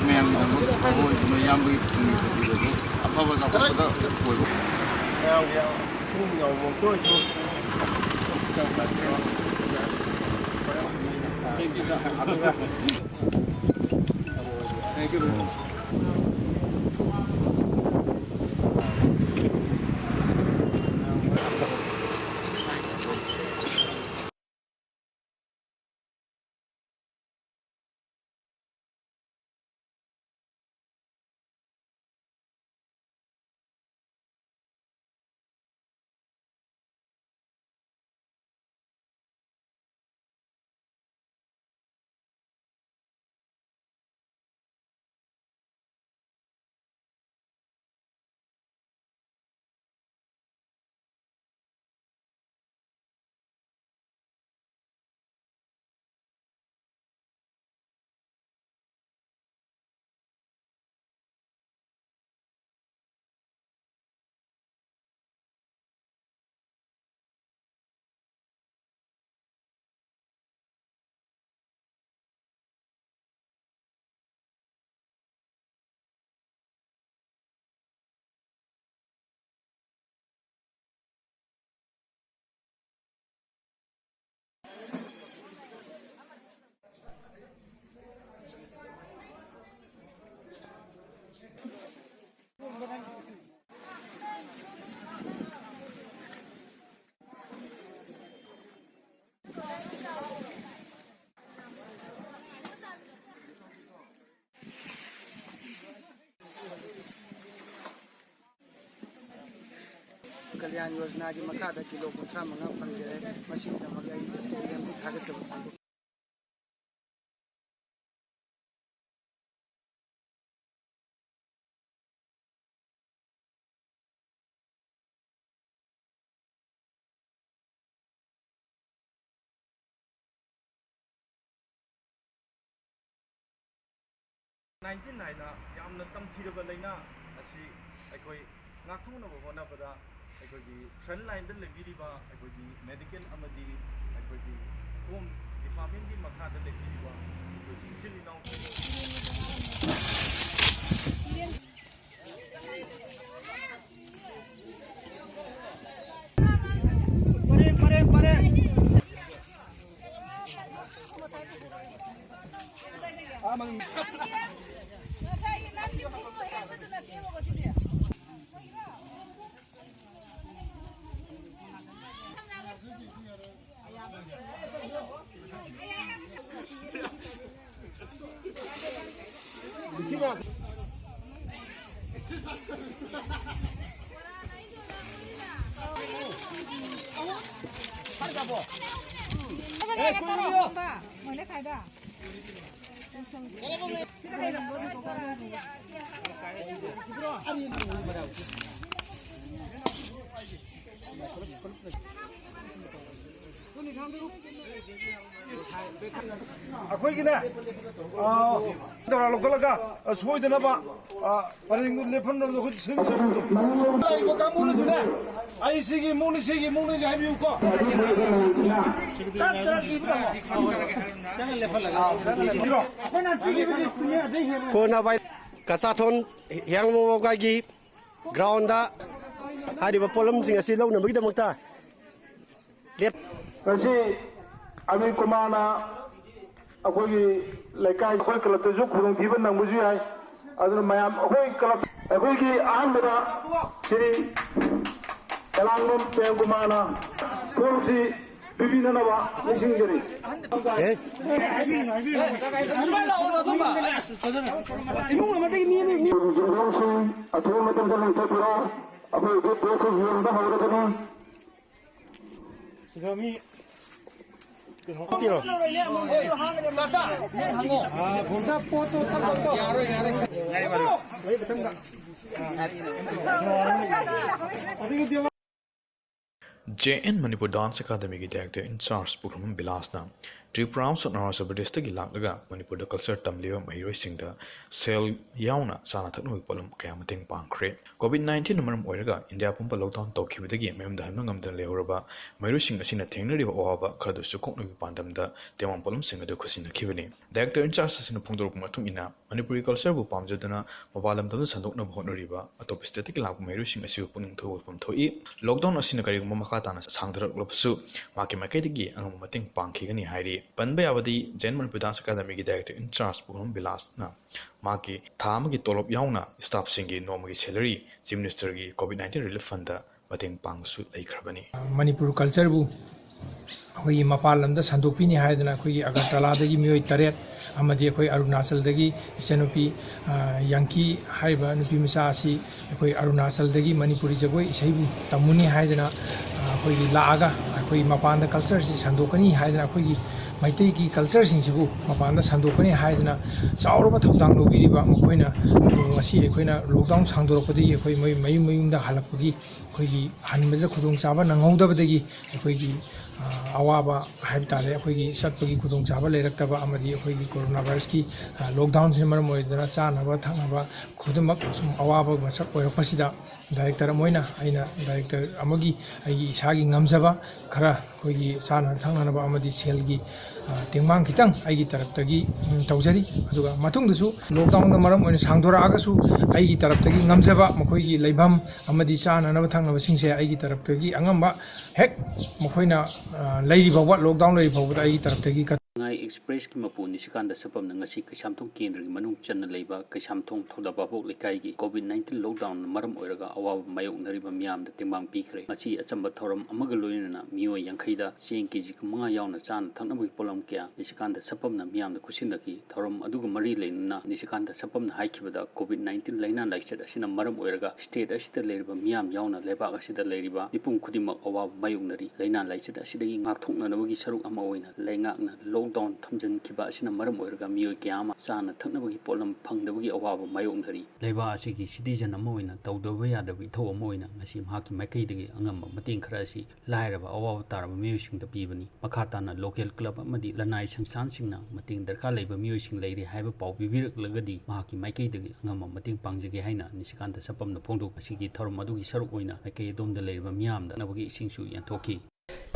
ꯃꯌꯥꯝꯒꯤꯗꯃꯛ ꯑꯩꯈꯣꯏ ꯏꯌꯥꯝꯕꯒꯤ ꯇꯨꯡꯒꯤ ꯄꯨꯟꯁꯤꯗꯁꯨ ꯑꯐꯕ ꯆꯥꯎꯈꯠꯄꯗ ꯑꯣꯏꯕ꯫ ꯃꯌꯥꯝꯒꯤ ꯏꯁꯤꯡ ꯌꯥꯎꯕꯃꯛꯇ ꯑꯣꯏꯔꯁꯨ꯫ ꯑꯗꯨꯒ ꯀꯂꯌꯥꯟ ꯌꯣꯖꯅꯥꯒꯤ ꯃꯈꯥꯗ ꯀꯤꯂꯣ ꯀꯨꯟꯊ꯭ꯔꯥ ꯃꯉꯥ ꯐꯪꯖꯔꯦ꯫ ꯃꯁꯤꯒꯤꯗꯃꯛ ꯑꯩ ꯄꯤ ꯑꯦꯝꯕꯨ ꯊꯥꯒꯠꯆꯕ ꯐꯣꯡꯗꯣꯛꯏ꯫ ꯅꯥꯏꯟꯇꯤꯟ ꯍꯥꯏꯅ ꯌꯥꯝꯅ ꯇꯝꯊꯤꯔꯕ ꯂꯥꯏꯅꯥ ꯑꯁꯤ ꯑꯩꯈꯣꯏ ꯉꯥꯛꯊꯣꯛꯅꯕ ꯍꯣꯠꯅꯕꯗ ꯑꯩꯈꯣꯏꯒꯤ ꯐ꯭ꯔꯟ ꯂꯥꯏꯟꯗ ꯂꯩꯕꯤꯔꯤꯕ ꯑꯩꯈꯣꯏꯒꯤ ꯃꯦꯗꯤꯀꯦꯜ ꯑꯃꯗꯤ ꯑꯩꯈꯣꯏꯒꯤ ꯍꯣꯝ ꯗꯤꯄꯥꯔꯠꯃꯦꯟꯒꯤ ꯃꯈꯥꯗ ꯂꯩꯕꯤꯔꯤꯕ ꯑꯩꯈꯣꯏꯒꯤ ꯏꯆꯤꯜ ꯏꯅꯥꯎ ꯑꯩꯈꯣꯏꯒꯤꯅꯦ, ꯑ, ꯇꯧꯔ ꯂꯧꯈꯠꯂꯒ, ꯑ, ꯁꯣꯏꯗꯅꯕ, ꯑ, ꯄꯔꯦꯡꯗꯨ ꯂꯦꯞꯍꯟꯅꯕꯗꯣ ꯑꯩꯈꯣꯏ ꯁꯤꯟꯖꯔꯝꯕꯗꯣ꯫ ꯂꯥꯛꯏꯕ ꯀꯥꯡꯕꯨꯅꯁꯨꯅꯦ, ꯑꯩ ꯁꯤꯒꯤ ꯏꯃꯨꯡꯅꯤ, ꯁꯤꯒꯤ ꯏꯃꯨꯡꯅꯤꯁꯦ ꯍꯥꯏꯕꯤꯌꯨꯀꯣ꯫ ꯇꯠ ꯇꯠ ꯏꯕ ꯇꯥꯃꯣ꯫ ꯀꯣꯔꯣꯅꯥ ꯚꯥꯏꯔꯁ ꯀꯆꯥꯊꯣꯟ ꯍꯤꯌꯥꯡꯂꯝꯕꯥꯎ ꯂꯩꯀꯥꯏꯒꯤ ꯒ꯭ꯔꯥꯎꯟꯗ ꯍꯥꯏꯔꯤꯕ ꯄꯣꯠꯂꯝꯁꯤꯡ ꯑꯁꯤ ꯂꯧꯅꯕꯒꯤꯗꯃꯛꯇ ꯂꯦꯞ- ꯉꯁꯤ ꯑꯅꯤꯜ ꯀꯨꯃꯥꯔꯅ ꯑꯩꯈꯣꯏꯒꯤ ꯂꯩꯀꯥꯏ, ꯑꯩꯈꯣꯏ ꯀ꯭ꯂꯕꯇꯁꯨ ꯈꯨꯗꯣꯡꯊꯤꯕ ꯅꯪꯕꯁꯨ ꯌꯥꯏ꯫ ꯑꯗꯨꯅ ꯃꯌꯥꯝ ꯑꯩꯈꯣꯏ ꯀ꯭ꯂꯕ, ꯑꯩꯈꯣꯏꯒꯤ ꯑꯍꯥꯟꯕꯗ ꯁ꯭ꯔꯤ ꯀꯂꯥꯡꯕꯝ ꯄ꯭ꯔꯦꯝ ꯀꯨꯃꯥꯔꯅ ꯐꯣꯟꯁꯤ ꯄꯤꯕꯤꯅꯅꯕ ꯅꯤꯡꯁꯤꯡꯖꯔꯤ꯫ ꯑꯦ? ꯏꯃꯨꯡ ꯑꯃꯗꯒꯤ ꯃꯤ ꯑꯃ, ꯃꯤ ꯌꯨꯝꯊꯣꯡꯁꯤꯡ ꯑꯊꯨꯕ ꯃꯇꯝꯗ ꯂꯧꯊꯣꯛꯄꯤꯔꯣ꯫ ꯑꯩꯈꯣꯏ ꯍꯧꯖꯤꯛ ꯄꯣꯠꯁꯤ ꯌꯦꯡꯕ ꯍꯧꯔꯒꯅꯤ꯫ ꯁꯤꯗ ꯃꯤ ꯀꯩꯅꯣ ꯍꯥꯞꯄꯤꯔꯣ? ꯖꯦ ꯑꯦꯟ ꯃꯅꯤꯄꯨꯔ ꯗꯥꯟꯁ ꯑꯦꯀꯥꯗꯃꯤꯒꯤ ꯗꯥꯏꯔꯦꯛꯇꯔ ꯏꯟꯆꯥꯔꯖ ꯄꯨꯈ꯭ꯔꯝꯕꯝ ꯕꯤꯂꯥꯁꯅ ꯇ꯭ꯔꯤꯄꯨꯔꯥ ꯑꯃꯁꯨꯡ ꯑꯔꯨꯅꯥꯆꯜ ꯄ꯭ꯔꯗꯦꯁꯇꯒꯤ ꯂꯥꯛꯂꯒ ꯃꯅꯤꯄꯨꯔꯗ ꯀꯜꯆꯔ ꯇꯝꯂꯤꯕ ꯃꯍꯩꯔꯣꯏꯁꯤꯡꯗ ꯁꯦꯜ ꯌꯥꯎꯅ ꯆꯥꯅ ꯊꯛꯅꯕꯒꯤ ꯄꯣꯠꯂꯝ ꯀꯌꯥ ꯃꯇꯦꯡ ꯄꯥꯡꯈ꯭ꯔꯦ꯫ ꯀꯣꯚꯤꯗ ꯅꯥꯏꯟꯇꯤꯟꯅ ꯃꯔꯝ ꯑꯣꯏꯔꯒ ꯏꯟꯗꯤꯌꯥ ꯄꯨꯝꯕ ꯂꯣꯛꯗꯥꯎꯟ ꯇꯧꯈꯤꯕꯗꯒꯤ ꯃꯌꯨꯝꯗ ꯍꯟꯕ ꯉꯝꯗꯅ ꯂꯩꯍꯧꯔꯕ ꯃꯍꯩꯔꯣꯏꯁꯤꯡ ꯑꯁꯤꯅ ꯊꯦꯡꯅꯔꯤꯕ ꯑꯋꯥꯕ ꯈꯔꯗꯨꯁꯨ ꯀꯣꯛꯅꯕꯒꯤ ꯄꯥꯟꯗꯝꯗ ꯇꯦꯡꯕꯥꯡ ꯄꯣꯠꯂꯝꯁꯤꯡ ꯑꯗꯨ ꯈꯨꯠꯁꯤꯟꯅꯈꯤꯕꯅꯤ꯫ ꯗꯥꯏꯔꯦꯛꯇꯔ ꯏꯟꯆꯥꯔꯖ ꯑꯁꯤꯅ ꯐꯣꯡꯗꯣꯔꯛꯄ ꯃꯇꯨꯡ ꯏꯟꯅ, ꯃꯅꯤꯄꯨꯔꯤ ꯀꯜꯆꯔꯕꯨ ꯄꯥꯝꯖꯗꯨꯅ ꯃꯄꯥꯟ ꯂꯝꯗ ꯁꯟꯗꯣꯛꯅꯕ ꯍꯣꯠꯅꯔꯤꯕ ꯑꯇꯣꯞꯄ ꯁ꯭ꯇꯦꯠꯇꯒꯤ ꯂꯥꯛꯄ ꯃꯍꯩꯔꯣꯏꯁꯤꯡ ꯑꯁꯤꯕꯨ ꯄꯨꯛꯅꯤꯡ ꯊꯧꯒꯠꯐꯝ ꯊꯣꯛꯏ꯫ ꯂꯣꯛꯗꯥꯎꯟ ꯑꯁꯤꯅ ꯀꯔꯤꯒꯨꯝꯕ ꯃꯈꯥ ꯇꯥꯅ ꯁꯥꯡꯊꯔꯛꯂꯕꯁꯨ, ꯃꯍꯥꯛꯀꯤ ꯃꯥꯏꯀꯩꯗꯒꯤ ꯑꯉꯝꯕ ꯃꯇꯦꯡ ꯄꯥꯡꯈꯤꯒꯅꯤ ꯍꯥꯏꯔꯤ꯫ ꯄꯟꯕ ꯌꯥꯕꯗꯤ, ꯖꯦꯟ ꯃꯅꯤꯄꯨꯔ ꯗꯥꯟꯁ ꯑꯦꯀꯥꯗꯃꯤꯒꯤ ꯗꯥꯏꯔꯦꯛꯇꯔ ꯏꯟꯆꯥꯔꯖ ꯄꯨꯈ꯭ꯔꯝ ꯕꯤꯂꯥꯁꯅ ꯃꯍꯥꯛꯀꯤ ꯊꯥ ꯑꯃꯒꯤ ꯇꯣꯂꯣꯞ ꯌꯥꯎꯅ ꯁ꯭ꯇꯥꯐꯁꯤꯡꯒꯤ ꯅꯣꯡꯃꯒꯤ ꯁꯦꯂꯔꯤ ꯆꯤꯐ ꯃꯤꯅꯤꯁꯇꯔꯒꯤ ꯀꯣꯚꯤꯗ ꯅꯥꯏꯟꯇꯤꯟ ꯔꯤꯂꯤꯐ ꯐꯟꯗ ꯃꯇꯦꯡ ꯄꯥꯡꯕꯁꯨ ꯂꯩꯈ꯭ꯔꯕꯅꯤ꯫ ꯃꯅꯤꯄꯨꯔ ꯀꯜꯆꯔꯕꯨ ꯑꯩꯈꯣꯏꯒꯤ ꯃꯄꯥꯟ ꯂꯝꯗ ꯁꯟꯗꯣꯛꯄꯤꯅꯤ ꯍꯥꯏꯗꯅ ꯑꯩꯈꯣꯏꯒꯤ ꯑꯒꯔꯇꯂꯥꯗꯒꯤ ꯃꯤꯑꯣꯏ ꯇꯔꯦꯠ ꯑꯃꯗꯤ ꯑꯩꯈꯣꯏ ꯑꯔꯨꯅꯥꯆꯜꯗꯒꯤ ꯏꯆꯟꯅꯨꯄꯤ, ꯑ, ꯌꯥꯡꯀꯤ ꯍꯥꯏꯔꯤꯕ ꯅꯨꯄꯤ ꯃꯆꯥ ꯑꯁꯤ ꯑꯩꯈꯣꯏ ꯑꯔꯨꯅꯥꯆꯜꯗꯒꯤ ꯃꯅꯤꯄꯨꯔꯤ ꯖꯒꯣꯏ ꯏꯁꯩꯕꯨ ꯇꯝꯃꯨꯅꯤ ꯍꯥꯏꯗꯅ, ꯑ, ꯑꯩꯈꯣꯏꯒꯤ ꯂꯥꯛꯑꯒ ꯑꯩꯈꯣꯏ ꯃꯄꯥꯟꯗ ꯀꯜꯆꯔꯁꯤ ꯁꯟꯗꯣꯛꯀꯅꯤ ꯍꯥꯏꯗꯅ, ꯑꯩꯈꯣꯏꯒꯤ ꯃꯩꯇꯩꯒꯤ ꯀꯜꯆꯔꯁꯤꯡꯁꯤꯕꯨ ꯃꯄꯥꯟꯗ ꯁꯟꯗꯣꯛꯀꯅꯤ ꯍꯥꯏꯗꯅ ꯆꯥꯎꯔꯕ ꯊꯧꯗꯥꯡ ꯂꯧꯕꯤꯔꯤꯕ ꯃꯈꯣꯏꯅ ꯉꯁꯤ ꯑꯩꯈꯣꯏꯅ ꯂꯣꯛꯗꯥꯎꯟ ꯁꯥꯡꯗꯣꯔꯛꯄꯗꯒꯤ ꯑꯩꯈꯣꯏ ꯃꯣꯏ ꯃꯌꯨꯝ ꯃꯌꯨꯝꯗ ꯍꯜꯂꯛꯄꯒꯤ ꯑꯩꯈꯣꯏꯒꯤ ꯍꯟꯕꯁꯤꯗ ꯈꯨꯗꯣꯡꯆꯥꯕ ꯅꯪꯍꯧꯗꯕꯗꯒꯤ ꯑꯩꯈꯣꯏꯒꯤ, ꯑ, ꯑꯋꯥꯕ ꯍꯥꯏꯕ ꯇꯥꯔꯦ, ꯑꯩꯈꯣꯏꯒꯤ ꯆꯠꯄꯒꯤ ꯈꯨꯗꯣꯡꯆꯥꯕ ꯂꯩꯔꯛꯇꯕ ꯑꯃꯗꯤ ꯑꯩꯈꯣꯏꯒꯤ ꯀꯣꯔꯣꯅꯥ ꯚꯥꯏꯔꯁꯀꯤ, ꯑ, ꯂꯣꯛꯗꯥꯎꯟꯁꯤꯅ ꯃꯔꯝ ꯑꯣꯏꯗꯨꯅ ꯆꯥꯅꯕ ꯊꯛꯅꯕ ꯈꯨꯗꯤꯡꯃꯛ ꯁꯨꯝ ꯑꯋꯥꯕ ꯃꯁꯛ ꯑꯣꯏꯔꯛꯄꯁꯤꯗ, ꯗꯥꯏꯔꯦꯛꯇꯔ ꯑꯃ ꯑꯣꯏꯅ ꯑꯩꯅ ꯗꯥꯏꯔꯦꯛꯇꯔ ꯑꯃꯒꯤ ꯑꯩꯒꯤ ꯏꯁꯥꯒꯤ ꯉꯝꯖꯕ ꯈꯔ ꯑꯩꯈꯣꯏꯒꯤ ꯆꯥꯅ ꯊꯛꯅꯅꯕ ꯑꯃꯗꯤ ꯁꯦꯜꯒꯤ, ꯑ, ꯇꯦꯡꯕꯥꯡ ꯈꯤꯇꯪ ꯑꯩꯒꯤ ꯇꯔꯞꯇꯒꯤ, ꯎꯝ, ꯇꯧꯖꯔꯤ꯫ ꯑꯗꯨꯒ ꯃꯇꯨꯡꯗꯁꯨ ꯂꯣꯛꯗꯥꯎꯟꯅ ꯃꯔꯝ ꯑꯣꯏꯅ ꯁꯥꯡꯗꯣꯔꯛꯑꯒꯁꯨ ꯑꯩꯒꯤ ꯇꯔꯞꯇꯒꯤ ꯉꯝꯖꯕ ꯃꯈꯣꯏꯒꯤ ꯂꯩꯐꯝ ꯑꯃꯗꯤ ꯆꯥꯅꯅꯕ ꯊꯛꯅꯕꯁꯤꯡꯁꯦ ꯑꯩꯒꯤ ꯇꯔꯞꯇꯒꯤ ꯑꯉꯝꯕ ꯍꯦꯛ ꯃꯈꯣꯏꯅ, ꯑ, ꯂꯩꯔꯤ ꯐꯥꯎꯕ, ꯂꯣꯛꯗꯥꯎꯟ ꯂꯩꯔꯤ ꯐꯥꯎꯕꯗ ꯑꯩꯒꯤ ꯇꯔꯞꯇꯒꯤ ꯀꯠ- ꯉꯥꯏ ꯑꯦꯛꯁꯄ꯭ꯔꯦꯁꯀꯤ ꯃꯄꯨ ꯅꯤꯁꯤꯀꯥꯟꯇ ꯁꯄꯝꯅ ꯉꯁꯤ ꯀꯩꯁꯥꯝꯊꯣꯡ ꯀꯦꯟꯗ꯭ꯔꯒꯤ ꯃꯅꯨꯡ ꯆꯟꯅ ꯂꯩꯕ ꯀꯩꯁꯥꯝꯊꯣꯡ ꯊꯧꯗꯥ ꯚꯥꯕꯣꯛ ꯂꯩꯀꯥꯏꯒꯤ COVID nineteen lockdownꯅ ꯃꯔꯝ ꯑꯣꯏꯔꯒ ꯑꯋꯥꯕ ꯃꯥꯌꯣꯛꯅꯔꯤꯕ ꯃꯤꯌꯥꯝꯗ ꯇꯦꯡꯕꯥꯡ ꯄꯤꯈ꯭ꯔꯦ꯫ ꯃꯁꯤ ꯑꯆꯝꯕ ꯊꯧꯔꯝ ꯑꯃꯒ ꯂꯣꯏꯅꯅ ꯃꯤꯑꯣꯏ ꯌꯥꯡꯈꯩꯗ ꯆꯦꯡ ꯀꯦꯖꯤ ꯀꯨꯟꯃꯉꯥ ꯌꯥꯎꯅ ꯆꯥꯅ ꯊꯛꯅꯕꯒꯤ ꯄꯣꯠꯂꯝ ꯀꯌꯥ ꯅꯤꯁꯤꯀꯥꯟꯇ ꯁꯄꯝꯅ ꯃꯤꯌꯥꯝꯗ ꯈꯨꯠꯁꯤꯟꯅꯈꯤ꯫ ꯊꯧꯔꯝ ꯑꯗꯨꯒ ꯃꯔꯤ ꯂꯩꯅꯅ ꯅꯤꯁꯤꯀꯥꯟꯇ ꯁꯄꯝꯅ ꯍꯥꯏꯈꯤꯕꯗ, COVID nineteen ꯂꯥꯏꯅꯥ ꯂꯥꯏꯆꯠ ꯑꯁꯤꯅ ꯃꯔꯝ ꯑꯣꯏꯔꯒ state ꯑꯁꯤꯗ ꯂꯩꯔꯤꯕ ꯃꯤꯌꯥꯝ ꯌꯥꯎꯅ ꯂꯩꯕꯥꯛ ꯑꯁꯤꯗ ꯂꯩꯔꯤꯕ ꯃꯤꯄꯨꯝ ꯈꯨꯗꯤꯡꯃꯛ ꯑꯋꯥꯕ ꯃꯥꯌꯣꯛꯅꯔꯤ꯫ ꯂꯥꯏꯅꯥ ꯂꯥꯏꯆꯠ ꯑꯁꯤꯗꯒꯤ ꯉꯥꯛꯊꯣꯛꯅꯅꯕꯒꯤ ꯁꯔꯨꯛ ꯑꯃ ꯑꯣꯏꯅ ꯂꯩꯉꯥꯛꯅ lockdown ꯊꯝꯖꯤꯟꯈꯤꯕ ꯑꯁꯤꯅ ꯃꯔꯝ ꯑꯣꯏꯔꯒ ꯃꯤꯑꯣꯏ ꯀꯌꯥ ꯑꯃ ꯆꯥꯅ ꯊꯛꯅꯕꯒꯤ ꯄꯣꯠꯂꯝ ꯐꯪꯗꯕꯒꯤ ꯑꯋꯥꯕ ꯃꯥꯌꯣꯛꯅꯔꯤ꯫ ꯂꯩꯕꯥꯛ ꯑꯁꯤꯒꯤ citizen ꯑꯃ ꯑꯣꯏꯅ ꯇꯧꯗꯕ ꯌꯥꯗꯕ ꯏꯊꯧ ꯑꯃ ꯑꯣꯏꯅ ꯉꯁꯤ ꯃꯍꯥꯛꯀꯤ ꯃꯥꯏꯀꯩꯗꯒꯤ ꯑꯉꯝꯕ ꯃꯇꯦꯡ ꯈꯔ ꯑꯁꯤ ꯂꯥꯏꯔꯕ ꯑꯋꯥꯕ ꯇꯥꯔꯕ ꯃꯤꯑꯣꯏꯁꯤꯡꯗ ꯄꯤꯕꯅꯤ꯫ ꯃꯈꯥ ꯇꯥꯅ local club ꯑꯃꯗꯤ ꯂꯅꯥꯏ ꯁꯪꯁꯊꯥꯟꯁꯤꯡꯅ ꯃꯇꯦꯡ ꯗꯔꯀꯥꯔ ꯂꯩꯕ ꯃꯤꯑꯣꯏꯁꯤꯡ ꯂꯩꯔꯤ ꯍꯥꯏꯕ ꯄꯥꯎ ꯄꯤꯕꯤꯔꯛꯂꯒꯗꯤ ꯃꯍꯥꯛꯀꯤ ꯃꯥꯏꯀꯩꯗꯒꯤ ꯑꯉꯝꯕ ꯃꯇꯦꯡ ꯄꯥꯡꯖꯒꯦ ꯍꯥꯏꯅ ꯅꯤꯁꯤꯀꯥꯟꯇ ꯁꯄꯝꯅ ꯐꯣꯡꯗꯣꯛ꯫ ꯃꯁꯤꯒꯤ ꯊꯧꯔꯝ ꯑꯗꯨꯒꯤ ꯁꯔꯨꯛ ꯑꯣꯏꯅ ꯃꯥꯏꯀꯩ ꯑꯗꯣꯝꯗ ꯂꯩꯔꯤꯕ ꯃꯤꯌꯥꯝꯗ ꯊꯛꯅꯕꯒꯤ ꯏꯁꯤꯡꯁꯨ ꯌꯦꯟꯊꯣꯛꯈꯤ꯫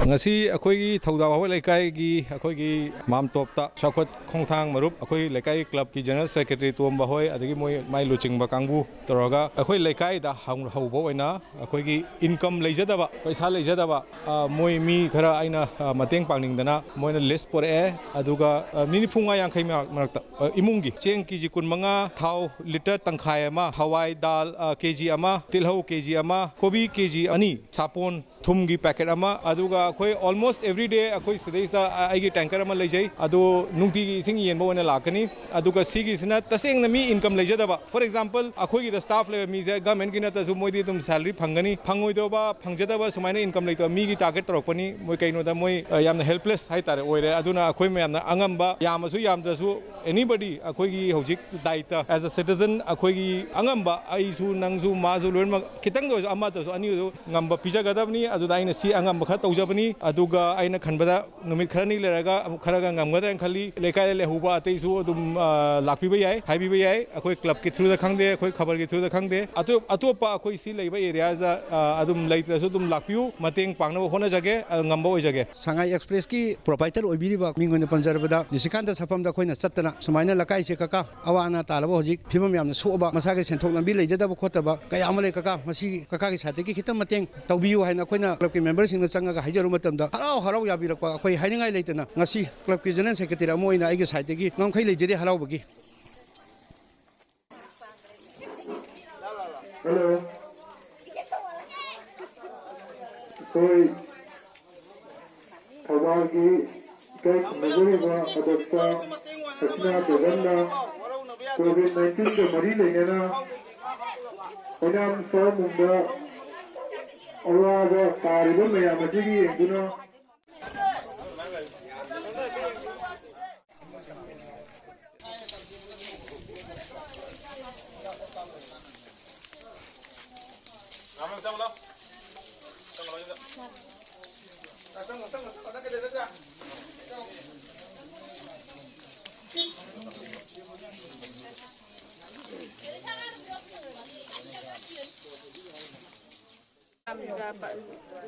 ꯉꯁꯤ ꯑꯩꯈꯣꯏꯒꯤ ꯊꯧꯗꯥ ꯚꯥꯕꯣꯛ ꯂꯩꯀꯥꯏꯒꯤ ꯑꯩꯈꯣꯏꯒꯤ ꯃꯥꯝꯇꯣꯞꯇ ꯆꯥꯎꯈꯠ ꯈꯣꯡꯊꯥꯡ ꯃꯔꯨꯞ, ꯑꯩꯈꯣꯏ ꯂꯩꯀꯥꯏꯒꯤ clubꯀꯤ general secretary ꯇꯣꯝꯕ ꯍꯣꯏ, ꯑꯗꯒꯤ ꯃꯣꯏ ꯃꯥꯏ ꯂꯨꯆꯤꯡꯕ ꯀꯥꯡꯕꯨ ꯇꯧꯔꯒ ꯑꯩꯈꯣꯏ ꯂꯩꯀꯥꯏꯗ ꯍꯧ-, ꯍꯧꯕ ꯑꯣꯏꯅ ꯑꯩꯈꯣꯏꯒꯤ income ꯂꯩꯖꯗꯕ, ꯄꯩꯁꯥ ꯂꯩꯖꯗꯕ, ꯑ, ꯃꯣꯏ ꯃꯤ ꯈꯔ ꯑꯩꯅ, ꯑ, ꯃꯇꯦꯡ ꯄꯥꯡꯅꯤꯡꯗꯅ ꯃꯣꯏꯅ list ꯄꯨꯔꯛꯑꯦ꯫ ꯑꯗꯨꯒ, ꯑ, ꯃꯤ ꯅꯤꯐꯨ ꯃꯉꯥ ꯌꯥꯡꯈꯩ ꯃꯔꯛ-, ꯃꯔꯛꯇ, ꯑ, ꯏꯃꯨꯡꯒꯤ ꯆꯦꯡ ꯀꯦꯖꯤ ꯀꯨꯟꯃꯉꯥ, ꯊꯥꯎ ꯂꯤꯇꯔ ꯇꯪꯈꯥꯏ ꯑꯃ, ꯍꯋꯥꯏ ꯗꯥꯜ, ꯑ, ꯀꯦꯖꯤ ꯑꯃ, ꯇꯤꯜꯍꯧ ꯀꯦꯖꯤ ꯑꯃ, ꯀꯣꯕꯤ ꯀꯦꯖꯤ ꯑꯅꯤ, ꯁꯥꯄꯣꯟ, ꯊꯨꯝꯒꯤ packet ꯑꯃ, ꯑꯗꯨꯒ ꯑꯩꯈꯣꯏ almost every day ꯑꯩꯈꯣꯏ ꯁꯤꯗꯩꯁꯤꯗ ꯑꯩꯒꯤ tanker ꯑꯃ ꯂꯩꯖꯩ, ꯑꯗꯨ ꯅꯨꯡꯇꯤꯒꯤ ꯏꯁꯤꯡ ꯌꯦꯟꯕ ꯑꯣꯏꯅ ꯂꯥꯛꯀꯅꯤ꯫ ꯑꯗꯨꯒ ꯁꯤꯒꯤꯁꯤꯅ ꯇꯁꯦꯡꯅ ꯃꯤ income ꯂꯩꯖꯗꯕ, for example, ꯑꯩꯈꯣꯏꯒꯤꯗ staff ꯂꯩꯕ ꯃꯤꯁꯦ governmentꯀꯤ ꯅꯠꯇ꯭ꯔꯁꯨ ꯃꯣꯏꯗꯤ ꯑꯗꯨꯝ salary ꯐꯪꯒꯅꯤ, ꯐꯪꯉꯣꯏꯗꯧꯕ, ꯐꯪꯖꯗꯕ, ꯁꯨꯃꯥꯏꯅ income ꯂꯩꯇꯕ ꯃꯤꯒꯤ target ꯇꯧꯔꯛꯄꯅꯤ꯫ ꯃꯣꯏ ꯀꯩꯅꯣꯗ ꯃꯣꯏ, ꯑ, ꯌꯥꯝꯅ helpless ꯍꯥꯏꯇꯥꯔꯦ ꯑꯣꯏꯔꯦ꯫ ꯑꯗꯨꯅ ꯑꯩꯈꯣꯏ ꯃꯌꯥꯝꯅ ꯑꯉꯝꯕ, ꯌꯥꯝꯃꯁꯨ ꯌꯥꯝꯗ꯭ꯔꯁꯨ, anybody, ꯑꯩꯈꯣꯏꯒꯤ ꯍꯧꯖꯤꯛ ꯗꯥꯏꯇ as a citizen ꯑꯩꯈꯣꯏꯒꯤ ꯑꯉꯝꯕ, ꯑꯩꯁꯨ, ꯅꯪꯁꯨ, ꯃꯥꯁꯨ, ꯂꯣꯏꯅꯃꯛ ꯈꯤꯇꯪꯗ ꯑꯣꯏꯔꯁꯨ, ꯑꯃꯗ ꯑꯣꯏꯔꯁꯨ, ꯑꯅꯤ ꯑꯣꯏꯔꯁꯨ ꯉꯝꯕ ꯄꯤꯖꯒꯗꯕꯅꯤ꯫ ꯑꯗꯨꯗ ꯑꯩꯅ ꯁꯤ ꯑꯉꯝꯕ ꯈꯔ ꯇꯧꯖꯕꯅꯤ꯫ ꯑꯗꯨꯒ ꯑꯩꯅ ꯈꯟꯕꯗ ꯅꯨꯃꯤꯠ ꯈꯔꯅꯤ ꯂꯩꯔꯒ ꯑꯃꯨꯛ ꯈꯔꯒ ꯉꯝꯒꯗ꯭ꯔꯥꯅ ꯈꯜꯂꯤ꯫ ꯂꯩꯀꯥꯏꯗ ꯂꯩꯍꯧꯕ ꯑꯇꯩꯁꯨ ꯑꯗꯨꯝ, ꯑ, ꯂꯥꯛꯄꯤꯕ ꯌꯥꯏ, ꯍꯥꯏꯕꯤꯕ ꯌꯥꯏ꯫ ꯑꯩꯈꯣꯏ clubꯀꯤ throughꯗ ꯈꯪꯗꯦ, ꯑꯩꯈꯣꯏ ꯈꯕꯔꯒꯤ throughꯗ ꯈꯪꯗꯦ, ꯑꯇꯣꯞ-, ꯑꯇꯣꯞꯄ ꯑꯩꯈꯣꯏ ꯁꯤ ꯂꯩꯕ areaꯗ, ꯑ, ꯑꯗꯨꯝ ꯂꯩꯇ꯭ꯔꯁꯨ ꯑꯗꯨꯝ ꯂꯥꯛꯄꯤꯌꯨ, ꯃꯇꯦꯡ ꯄꯥꯡꯅꯕ ꯍꯣꯠꯅꯖꯒꯦ, ꯑ, ꯉꯝꯕ ꯑꯣꯏꯖꯒꯦ꯫ ꯁꯉꯥꯏ ꯑꯦꯛꯁꯄ꯭ꯔꯦꯁꯀꯤ proprietor ꯑꯣꯏꯕꯤꯔꯤꯕ ꯃꯤꯡ ꯑꯣꯏꯅ ꯄꯟꯖꯔꯕꯗ, ꯅꯤꯁꯤꯀꯥꯟꯇ ꯁꯄꯝꯗ ꯑꯩꯈꯣꯏꯅ ꯆꯠꯇꯅ ꯁꯨꯃꯥꯏꯅ ꯂꯩꯀꯥꯏꯁꯦ ꯀꯀꯥ, ꯑꯋꯥ ꯑꯅꯥ ꯇꯥꯔꯕ ꯍꯧꯖꯤꯛ ꯐꯤꯕꯝ ꯌꯥꯝꯅ ꯁꯣꯛꯑꯕ, ꯃꯁꯥꯒꯤ ꯁꯦꯟꯊꯣꯛ ꯂꯝꯕꯤ ꯂꯩꯖꯗꯕ ꯈꯣꯠꯇꯕ ꯀꯌꯥ ꯑꯃ ꯂꯩ ꯀꯀꯥ, ꯃꯁꯤ ꯀꯀꯥꯒꯤ sideꯇꯒꯤ ꯈꯤꯇꯪ ꯃꯇꯦꯡ ꯇꯧꯕꯤꯌꯨ ꯍꯥꯏꯅ ꯑꯩꯈꯣꯏꯅ clubꯀꯤ memberꯁꯤꯡꯗ ꯆꯪꯉꯒ ꯍꯥꯏꯖꯔꯝꯃꯤ꯫ ꯃꯇꯝꯗ ꯍꯔꯥꯎ ꯍꯔꯥꯎ ꯌꯥꯕꯤꯔꯛꯄ ꯑꯩꯈꯣꯏ ꯍꯥꯏꯅꯤꯡꯉꯥꯏ ꯂꯩꯇꯅ, ꯉꯁꯤ clubꯀꯤ general secretary ꯑꯃ ꯑꯣꯏꯅ ꯑꯩꯒꯤ sideꯇꯒꯤ ꯉꯝꯈꯩ ꯂꯩꯖꯗꯦ ꯍꯔꯥꯎꯕꯒꯤ꯫ Hello. ꯑꯩꯈꯣꯏ ꯊꯧꯕꯥꯜꯒꯤ ꯏꯀꯥꯏ ꯈꯨꯝꯅꯖꯔꯤꯕ ꯑꯗꯣꯛꯄ ꯍꯁꯤꯅꯥ ꯕꯦꯒꯝꯅ COVID nineteenꯒ ꯃꯔꯤ ꯂꯩꯅꯅ ꯑꯣꯏꯅꯥꯝ ꯁꯣꯔꯣꯛꯗ ꯑꯋꯥꯕ ꯇꯥꯔꯤꯕ ꯃꯌꯥꯝ ꯑꯁꯤꯒꯤ ꯌꯦꯡꯗꯨꯅ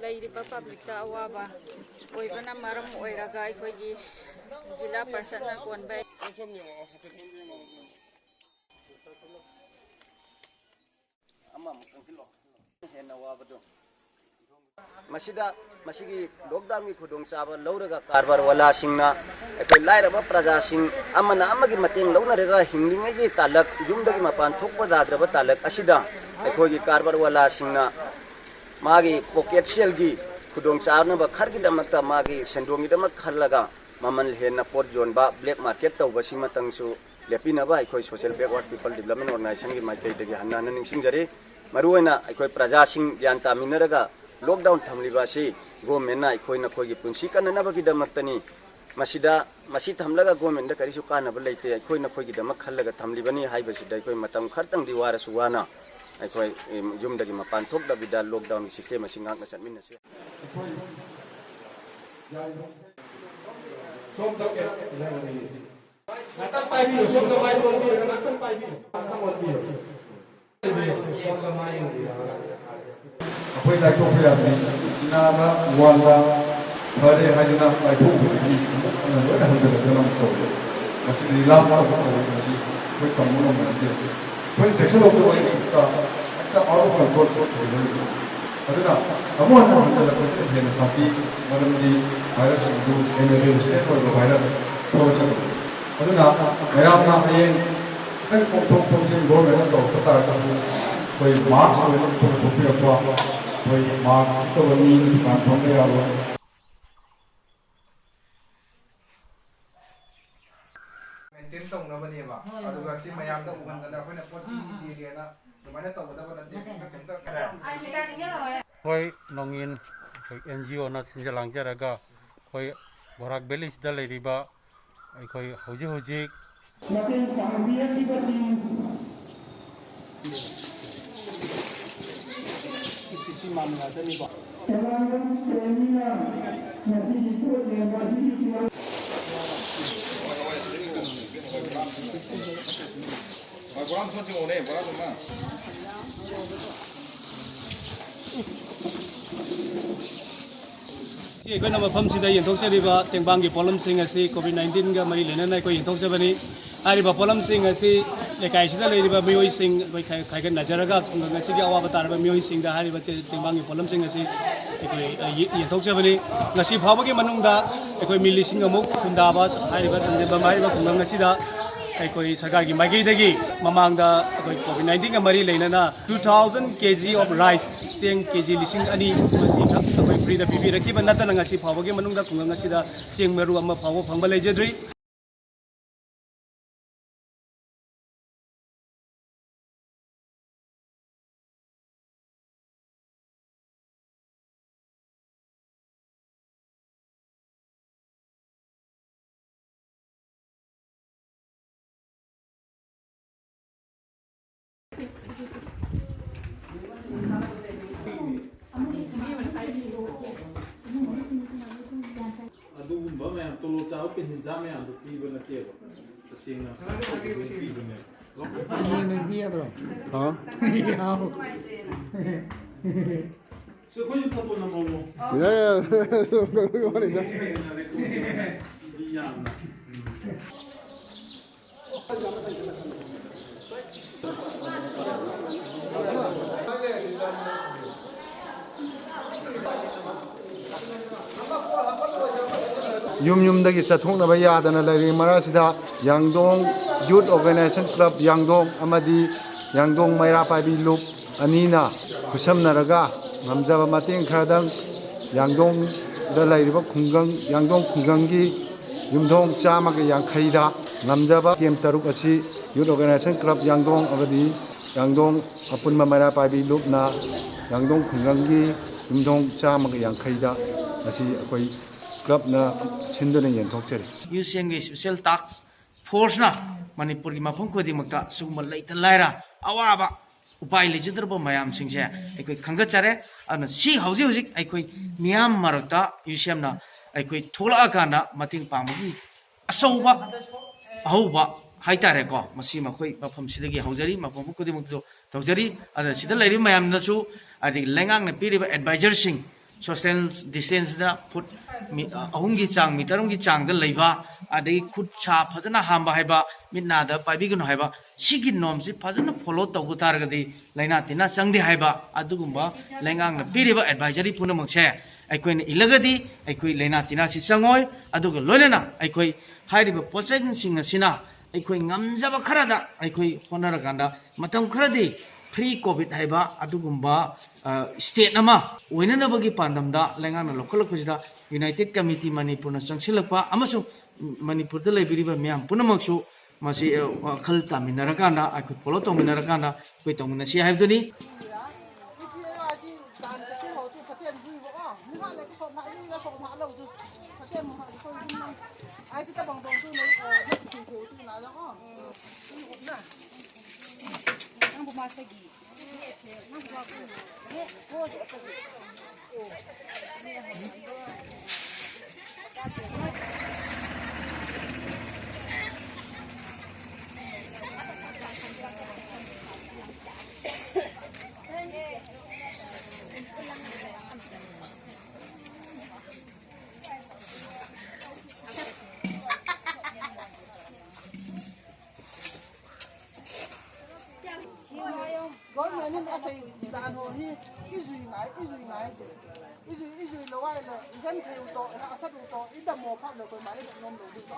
ꯂꯩꯔꯤꯕ publicꯇ ꯑꯋꯥꯕ ꯑꯣꯏꯕꯅ ꯃꯔꯝ ꯑꯣꯏꯔꯒ ꯑꯩꯈꯣꯏꯒꯤ ꯖꯤꯂꯥ ꯄꯔꯤꯁꯠꯅ ꯀꯣꯟꯕ ꯑꯃꯃꯨꯛ ꯆꯪꯁꯤꯜꯂꯣ꯫ ꯍꯦꯟꯅ ꯋꯥꯕꯗꯣ꯫ ꯃꯁꯤꯗ, ꯃꯁꯤꯒꯤ lockdownꯒꯤ ꯈꯨꯗꯣꯡꯆꯥꯕ ꯂꯧꯔꯒ ꯀꯔꯕꯥꯔ ꯋꯥꯂꯥꯁꯤꯡꯅ, ꯑꯩꯈꯣꯏ ꯂꯥꯏꯔꯕ ꯄ꯭ꯔꯖꯥꯁꯤꯡ ꯑꯃꯅ ꯑꯃꯒꯤ ꯃꯇꯦꯡ ꯂꯧꯅꯔꯒ ꯍꯤꯡꯂꯤꯉꯩꯒꯤ ꯇꯥꯂꯛ, ꯌꯨꯝꯗꯒꯤ ꯃꯄꯥꯟ ꯊꯣꯛꯄ ꯌꯥꯗ꯭ꯔꯕ ꯇꯥꯂꯛ ꯑꯁꯤꯗ ꯑꯩꯈꯣꯏꯒꯤ ꯀꯔꯕꯥꯔ ꯋꯥꯂꯥꯁꯤꯡꯅ ꯃꯥꯒꯤ pocket cellꯒꯤ ꯈꯨꯗꯣꯡꯆꯥꯅꯕ ꯈꯔꯒꯤꯗꯃꯛꯇ, ꯃꯥꯒꯤ ꯁꯦꯟꯗꯣꯡꯒꯤꯗꯃꯛ ꯈꯜꯂꯒ ꯃꯃꯜ ꯍꯦꯟꯅ ꯄꯣꯠ ꯌꯣꯟꯕ, black market ꯇꯧꯕꯁꯤꯃꯇꯪꯁꯨ ꯂꯦꯞꯄꯤꯅꯕ ꯑꯩꯈꯣꯏ Social Backward People Development Organizationꯒꯤ ꯃꯥꯏꯀꯩꯗꯒꯤ ꯍꯟꯅ ꯍꯟꯅ ꯅꯤꯡꯁꯤꯡꯖꯔꯤ꯫ ꯃꯔꯨꯑꯣꯏꯅ ꯑꯩꯈꯣꯏ ꯄ꯭ꯔꯖꯥꯁꯤꯡ ꯒ꯭ꯌꯥꯟ ꯇꯥꯃꯤꯟꯅꯔꯒ lockdown ꯊꯝꯂꯤꯕ ꯑꯁꯤ governmentꯅ ꯑꯩꯈꯣꯏ ꯅꯈꯣꯏꯒꯤ ꯄꯨꯟꯁꯤ ꯀꯟꯅꯅꯕꯒꯤꯗꯃꯛꯇꯅꯤ꯫ ꯃꯁꯤꯗ, ꯃꯁꯤ ꯊꯝꯂꯒ governmentꯗ ꯀꯔꯤꯁꯨ ꯀꯥꯟꯅꯕ ꯂꯩꯇꯦ, ꯑꯩꯈꯣꯏ ꯅꯈꯣꯏꯒꯤꯗꯃꯛ ꯈꯜꯂꯒ ꯊꯝꯂꯤꯕꯅꯤ ꯍꯥꯏꯕꯁꯤꯗ ꯑꯩꯈꯣꯏ ꯃꯇꯝ ꯈꯔꯇꯪꯗꯤ ꯋꯥꯔꯁꯨ ꯋꯥꯅ ꯑꯩꯈꯣꯏ, ꯎꯝ, ꯌꯨꯝꯗꯒꯤ ꯃꯄꯥꯟ ꯊꯣꯛꯇꯕꯤꯗ lockdownꯒꯤ system ꯑꯁꯤ ꯉꯥꯛꯅ ꯆꯠꯃꯤꯟꯅꯁꯤ꯫ ꯑꯩꯈꯣꯏ ꯌꯥꯔꯤꯕ ꯁꯣꯝꯗ ꯀꯦ-, ꯉꯥꯛꯇꯪ ꯄꯥꯏꯕꯤꯌꯨ, ꯁꯣꯝꯗ ꯃꯥꯏ ꯑꯣꯟꯕꯤꯔꯒ ꯉꯥꯛꯇꯪ ꯄꯥꯏꯕꯤꯌꯨ, ꯉꯥꯛꯇꯪ ꯑꯣꯟꯕꯤꯌꯨ꯫ ꯁꯣꯝꯗ ꯃꯥꯏ ꯑꯣꯟꯕꯤꯔꯒ꯫ ꯑꯩꯈꯣꯏ ꯂꯥꯏꯊꯣꯛꯄ ꯌꯥꯗ꯭ꯔꯤ꯫ ꯅꯥꯕ, ꯋꯥꯟꯕ, ꯐꯔꯦ ꯍꯥꯏꯗꯨꯅ ꯂꯥꯏꯊꯣꯛꯄꯗꯒꯤ ꯑꯃꯨꯛ ꯍꯟꯅ ꯂꯣꯏꯅ ꯍꯟꯖꯤꯜꯂꯛꯇꯅ ꯑꯃꯨꯛ ꯇꯧꯔꯦ꯫ ꯃꯁꯤ relapse ꯇꯧꯕ ꯀꯧꯏ꯫ ꯃꯁꯤ ꯑꯩꯈꯣꯏ ꯇꯝꯕ ꯉꯝꯕ ꯅꯠꯇꯦ꯫ ꯑꯩꯈꯣꯏꯅ ꯆꯦꯛꯁꯤꯜꯍꯧꯗꯕ ꯍꯦꯛꯇ, ꯍꯦꯛꯇ out of control ꯆꯠꯈꯤꯕ꯫ ꯑꯗꯨꯅ ꯑꯃꯨꯛ ꯍꯟꯅ ꯍꯟꯖꯤꯜꯂꯛꯄꯁꯤꯅ ꯍꯦꯟꯅ ꯁꯥꯊꯤ, ꯃꯔꯝꯗꯤ ꯚꯥꯏꯔꯁꯁꯤꯡꯗꯨ ꯍꯦꯟꯅ ꯔꯦꯖꯤꯁꯇꯦꯟ ꯑꯣꯏꯕ ꯚꯥꯏꯔꯁ ꯊꯣꯛꯂꯛꯀꯅꯤ꯫ ꯑꯗꯨꯅ ꯃꯌꯥꯝꯅ ꯍꯌꯦꯡ ꯈꯤꯇꯪ ꯀꯣꯝꯊꯣꯛ ꯀꯣꯝꯁꯤꯟ ꯒꯣꯔꯃꯦꯟꯅ ꯇꯧꯔꯛꯄ ꯇꯥꯔꯒꯁꯨ ꯑꯩꯈꯣꯏ ꯃꯥꯛꯁ ꯑꯣꯏꯅ ꯄꯨꯊꯣꯛꯄꯤꯔꯛꯄ, ꯑꯩꯈꯣꯏ ꯃꯥꯛꯁ ꯎꯠꯇꯕ ꯃꯤ ꯗꯨꯀꯥꯟ ꯐꯝꯕ ꯌꯥꯔꯣꯏ꯫ ꯃꯦꯟꯇꯦꯟ ꯇꯧꯅꯕꯅꯦꯕ꯫ ꯍꯣꯏ, ꯍꯣꯏ꯫ ꯑꯗꯨꯒ ꯁꯤ ꯃꯌꯥꯝꯗ ꯎꯍꯟꯗꯅ ꯑꯩꯈꯣꯏꯅ ꯄꯣꯠ ꯄꯤꯔꯤꯅꯦꯅ ꯑꯗꯨꯃꯥꯏꯅ ꯇꯧꯒꯗꯕ ꯅꯠꯇꯦ꯫ ꯅꯠꯇꯦ, ꯅꯠꯇꯦ꯫ ꯀꯩꯝꯇ ꯑꯩꯈꯣꯏ ꯅꯣꯡꯏꯟ, ꯑꯩꯈꯣꯏ ꯑꯦꯟ ꯖꯤ ꯑꯣꯅ ꯁꯤꯟꯖ ꯂꯥꯡꯖꯔꯒ ꯑꯩꯈꯣꯏ ꯕꯣꯔꯥꯛ ꯚꯦꯂꯤꯁꯤꯗ ꯂꯩꯔꯤꯕ ꯑꯩꯈꯣꯏ ꯍꯧꯖꯤꯛ ꯍꯧꯖꯤꯛ ꯃꯇꯦꯡ ꯄꯥꯡꯕꯤꯔꯛꯈꯤꯕꯁꯤꯡ ꯁꯤ, ꯁꯤ, ꯁꯤ ꯃꯥꯟꯅ ꯉꯥꯛꯇꯅꯤꯀꯣ꯫ ꯑꯦꯋꯥꯔꯗ ꯇꯣꯏꯅꯤꯅ ꯉꯁꯤꯒꯤ ꯄꯣꯠ ꯌꯣꯟꯕ ꯑꯁꯤꯒꯤ ꯐꯤꯕꯝ ꯍꯣꯏ, ꯕꯣꯔꯥ ꯑꯃ ꯁꯣꯠꯁꯤ ꯃꯧꯅꯦ, ꯕꯣꯔꯥ ꯑꯃ꯫ ꯁꯤ ꯑꯩꯈꯣꯏꯅ ꯃꯐꯝꯁꯤꯗ ꯌꯦꯟꯊꯣꯛꯆꯔꯤꯕ ꯇꯦꯡꯕꯥꯡꯒꯤ ꯄꯣꯠꯂꯝꯁꯤꯡ ꯑꯁꯤ ꯀꯣꯚꯤꯗ ꯅꯥꯏꯟꯇꯤꯟꯒ ꯃꯔꯤ ꯂꯩꯅꯅ ꯑꯩꯈꯣꯏ ꯌꯦꯟꯊꯣꯛꯆꯕꯅꯤ꯫ ꯍꯥꯏꯔꯤꯕ ꯄꯣꯠꯂꯝꯁꯤꯡ ꯑꯁꯤ ꯂꯩꯀꯥꯏꯁꯤꯗ ꯂꯩꯔꯤꯕ ꯃꯤꯑꯣꯏꯁꯤꯡ ꯑꯩꯈꯣꯏ ꯈꯥꯏ-, ꯈꯥꯏꯒꯠꯅꯖꯔꯒ ꯈꯨꯡꯒꯪ ꯑꯁꯤꯒꯤ ꯑꯋꯥꯕ ꯇꯥꯔꯕ ꯃꯤꯑꯣꯏꯁꯤꯡꯗ ꯍꯥꯏꯔꯤꯕ ꯇꯦ-, ꯇꯦꯡꯕꯥꯡꯒꯤ ꯄꯣꯠꯂꯝꯁꯤꯡ ꯑꯁꯤ ꯑꯩꯈꯣꯏ, ꯑ, ꯌꯦ-, ꯌꯦꯟꯊꯣꯛꯆꯕꯅꯤ꯫ ꯉꯁꯤ ꯐꯥꯎꯕꯒꯤ ꯃꯅꯨꯡꯗ ꯑꯩꯈꯣꯏ ꯃꯤ ꯂꯤꯁꯤꯡ ꯑꯃꯨꯛ ꯈꯨꯟꯗꯥꯕ ꯍꯥꯏꯔꯤꯕ ꯆꯥꯟꯗꯦꯜ ꯕꯝ ꯍꯥꯏꯔꯤꯕ ꯈꯨꯡꯒꯪ ꯑꯁꯤꯗ ꯑꯩꯈꯣꯏ ꯁꯔꯀꯥꯔꯒꯤ ꯃꯥꯏꯀꯩꯗꯒꯤ ꯃꯃꯥꯡꯗ ꯑꯩꯈꯣꯏ ꯀꯣꯚꯤꯗ ꯅꯥꯏꯟꯇꯤꯟꯒ ꯃꯔꯤ ꯂꯩꯅꯅ two thousand K G of rice, ꯆꯦꯡ ꯀꯦ ꯖꯤ ꯂꯤꯁꯤꯡ ꯑꯅꯤ ꯃꯁꯤꯈꯛ ꯑꯩꯈꯣꯏ ꯐ꯭ꯔꯤꯗ ꯄꯤꯕꯤꯔꯛꯈꯤꯕ ꯅꯠꯇꯅ ꯉꯁꯤ ꯐꯥꯎꯕꯒꯤ ꯃꯅꯨꯡꯗ ꯈꯨꯡꯒꯪ ꯑꯁꯤꯗ ꯆꯦꯡ ꯃꯔꯨ ꯑꯃ ꯐꯥꯎꯕ ꯐꯪꯕ ꯂꯩꯖꯗ꯭ꯔꯤ꯫ ꯑꯗꯨꯒꯨꯝꯕ ꯃꯌꯥꯝ, ꯇꯣꯂꯣꯞ ꯆꯥꯕ ꯄꯦꯟꯁꯤꯟ ꯆꯥ ꯃꯌꯥꯝꯗꯣ ꯄꯤꯕ ꯅꯠꯇꯦꯕ, ꯇꯁꯦꯡꯅ ꯄꯤꯕꯅꯦꯕ꯫ ꯌꯦꯟ ꯑꯣꯏꯅ ꯄꯤ ꯌꯥꯗ꯭ꯔꯣ? ꯍꯥ? ꯌꯥꯎ꯫ ꯁꯤ ꯑꯩꯈꯣꯏꯁꯨ ꯐꯣꯇꯣ ꯅꯝꯍꯧꯔꯣ꯫ ꯌꯥꯏ, ꯌꯥꯏ꯫ ꯋꯥꯔꯤꯗ꯫ ꯃꯤ ꯌꯥꯝꯅ꯫ ꯌꯨꯝ ꯌꯨꯝꯗꯒꯤ ꯆꯠꯊꯣꯛꯅꯕ ꯌꯥꯗꯅ ꯂꯩꯔꯤ ꯃꯔꯛꯁꯤꯗ, ꯌꯥꯡꯗꯣꯡ ꯌꯨꯠ ꯑꯣꯔꯒꯅꯥꯏꯖꯦꯁꯟ ꯀ꯭ꯂꯕ ꯌꯥꯡꯗꯣꯡ ꯑꯃꯗꯤ ꯌꯥꯡꯗꯣꯡ ꯃꯩꯔꯥ ꯄꯥꯏꯕꯤ ꯂꯨꯞ ꯑꯅꯤꯅ ꯈꯨꯠꯁꯝꯅꯔꯒ ꯉꯝꯖꯕ ꯃꯇꯦꯡ ꯈꯔꯗꯪ ꯌꯥꯡꯗꯣꯡꯗ ꯂꯩꯔꯤꯕ ꯈꯨꯡꯒꯪ, ꯌꯥꯡꯗꯣꯡ ꯈꯨꯡꯒꯪꯒꯤ ꯌꯨꯝꯊꯣꯡ ꯆꯥꯝꯃꯒ ꯌꯥꯡꯈꯩꯗ ꯉꯝꯖꯕ ꯀꯦꯝ ꯇꯔꯨꯛ ꯑꯁꯤ ꯌꯨꯠ ꯑꯣꯔꯒꯅꯥꯏꯖꯦꯁꯟ ꯀ꯭ꯂꯕ ꯌꯥꯡꯗꯣꯡ ꯑꯃꯗꯤ ꯌꯥꯡꯗꯣꯡ ꯑꯄꯨꯟꯕ ꯃꯩꯔꯥ ꯄꯥꯏꯕꯤ ꯂꯨꯞꯅ ꯌꯥꯡꯗꯣꯡ ꯈꯨꯡꯒꯪꯒꯤ ꯌꯨꯝꯊꯣꯡ ꯆꯥꯝꯃꯒ ꯌꯥꯡꯈꯩꯗ ꯉꯁꯤ ꯑꯩꯈꯣꯏ ꯀ꯭ꯂꯕꯅ ꯁꯤꯟꯗꯨꯅ ꯌꯦꯟꯊꯣꯛꯆꯔꯤ꯫ ꯌꯨ ꯁꯤ ꯑꯦꯝꯒꯤ ꯏꯁꯄꯤꯁꯦꯜ ꯇꯥꯛꯁ ꯐꯣꯔꯁꯅ ꯃꯅꯤꯄꯨꯔꯒꯤ ꯃꯐꯝ ꯈꯨꯗꯤꯡꯃꯛꯇ ꯁꯤꯒꯨꯝꯕ ꯂꯩꯇ ꯂꯥꯏꯔ, ꯑꯋꯥꯕ, ꯎꯄꯥꯏ ꯂꯩꯖꯗ꯭ꯔꯕ ꯃꯌꯥꯝꯁꯤꯡꯁꯦ ꯑꯩꯈꯣꯏ ꯈꯟꯒꯠꯆꯔꯦ꯫ ꯑꯗꯨꯅ ꯁꯤ ꯍꯧꯖꯤꯛ ꯍꯧꯖꯤꯛ ꯑꯩꯈꯣꯏ ꯃꯤꯌꯥꯝ ꯃꯔꯛꯇ ꯌꯨ ꯁꯤ ꯑꯦꯝꯅ ꯑꯩꯈꯣꯏ ꯊꯣꯛꯂꯛꯑꯀꯥꯟꯗ ꯃꯇꯦꯡ ꯄꯥꯡꯕꯒꯤ ꯑꯆꯧꯕ ꯑꯍꯧꯕ ꯍꯥꯏꯇꯥꯔꯦꯀꯣ, ꯃꯁꯤꯃ ꯑꯩꯈꯣꯏ ꯃꯐꯝꯁꯤꯗꯒꯤ ꯍꯧꯖꯔꯤ, ꯃꯐꯝ ꯈꯨꯗꯤꯡꯃꯛꯇꯁꯨ ꯇꯧꯖꯔꯤ꯫ ꯑꯗꯨꯅ ꯁꯤꯗ ꯂꯩꯔꯤꯕ ꯃꯌꯥꯝꯅꯁꯨ, ꯑꯗꯒꯤ ꯂꯩꯉꯥꯛꯅ ꯄꯤꯔꯤꯕ ꯑꯦꯗꯚꯥꯏꯖꯔꯁꯤꯡ, ꯁꯣꯁꯤꯌꯦꯜ ꯗꯤꯁꯇꯦꯟꯁꯇ ꯐꯨꯠ ꯃꯤ-, ꯑꯍꯨꯝꯒꯤ ꯆꯥꯡ, ꯃꯤꯇꯔ ꯑꯃꯒꯤ ꯆꯥꯡꯗ ꯂꯩꯕ, ꯑꯗꯒꯤ ꯈꯨꯠ ꯁꯥ ꯐꯖꯅ ꯍꯥꯝꯕ ꯍꯥꯏꯕ, ꯃꯤꯠ ꯅꯥꯗ ꯄꯥꯏꯕꯤꯒꯅꯨ ꯍꯥꯏꯕ, ꯁꯤꯒꯤ ꯅꯣꯝꯁꯤ ꯐꯖꯅ ꯐꯣꯂꯣ ꯇꯧꯕ ꯇꯥꯔꯒꯗꯤ ꯂꯥꯏꯅꯥ ꯇꯤꯟꯅꯥ ꯆꯪꯗꯦ ꯍꯥꯏꯕ ꯑꯗꯨꯒꯨꯝꯕ ꯂꯩꯉꯥꯛꯅ ꯄꯤꯔꯤꯕ ꯑꯦꯗꯚꯥꯏꯖꯔꯤ ꯄꯨꯝꯅꯃꯛꯁꯦ ꯑꯩꯈꯣꯏꯅ ꯏꯜꯂꯒꯗꯤ ꯑꯩꯈꯣꯏ ꯂꯥꯏꯅꯥ ꯇꯤꯟꯅꯥꯁꯤ ꯆꯪꯉꯣꯏ꯫ ꯑꯗꯨꯒ ꯂꯣꯏꯅꯅ ꯑꯩꯈꯣꯏ ꯍꯥꯏꯔꯤꯕ ꯄꯣꯠꯆꯪꯁꯤꯡ ꯑꯁꯤꯅ ꯑꯩꯈꯣꯏ ꯉꯝꯖꯕ ꯈꯔꯗ ꯑꯩꯈꯣꯏ ꯍꯣꯠꯅꯔꯀꯥꯟꯗ ꯃꯇꯝ ꯈꯔꯗꯤ ꯐ꯭ꯔꯤ ꯀꯣꯚꯤꯠ ꯍꯥꯏꯕ ꯑꯗꯨꯒꯨꯝꯕ, ꯑ, ꯁ꯭ꯇꯦꯠ ꯑꯃ ꯑꯣꯏꯅꯅꯕꯒꯤ ꯄꯥꯟꯗꯝꯗ ꯂꯩꯉꯥꯛꯅ ꯂꯧꯈꯠꯂꯛꯄꯁꯤꯗ ꯌꯨꯅꯥꯏꯇꯦꯠ ꯀꯃꯤꯇꯤ ꯃꯅꯤꯄꯨꯔꯅ ꯆꯪꯁꯤꯜꯂꯛꯄ ꯑꯃꯁꯨꯡ ꯃꯅꯤꯄꯨꯔꯗ ꯂꯩꯕꯤꯔꯤꯕ ꯃꯤꯌꯥꯝ ꯄꯨꯝꯅꯃꯛꯁꯨ ꯃꯁꯤ, ꯑ, ꯋꯥꯈꯜ ꯇꯥꯃꯤꯟꯅꯔꯀꯥꯟꯗ, ꯑꯩꯈꯣꯏ ꯐꯣꯂꯣ ꯇꯧꯃꯤꯟꯅꯔꯀꯥꯟꯗ ꯑꯩꯈꯣꯏ ꯇꯧꯃꯤꯟꯅꯁꯤ ꯍꯥꯏꯕꯗꯨꯅꯤ꯫ Nin asei dan ho hi, ijui ngai, ijui ngai. Ijui, ijui lo ai le, ijan thei u to, asat u to, idam mo phat lo koi mai, nom lo di to.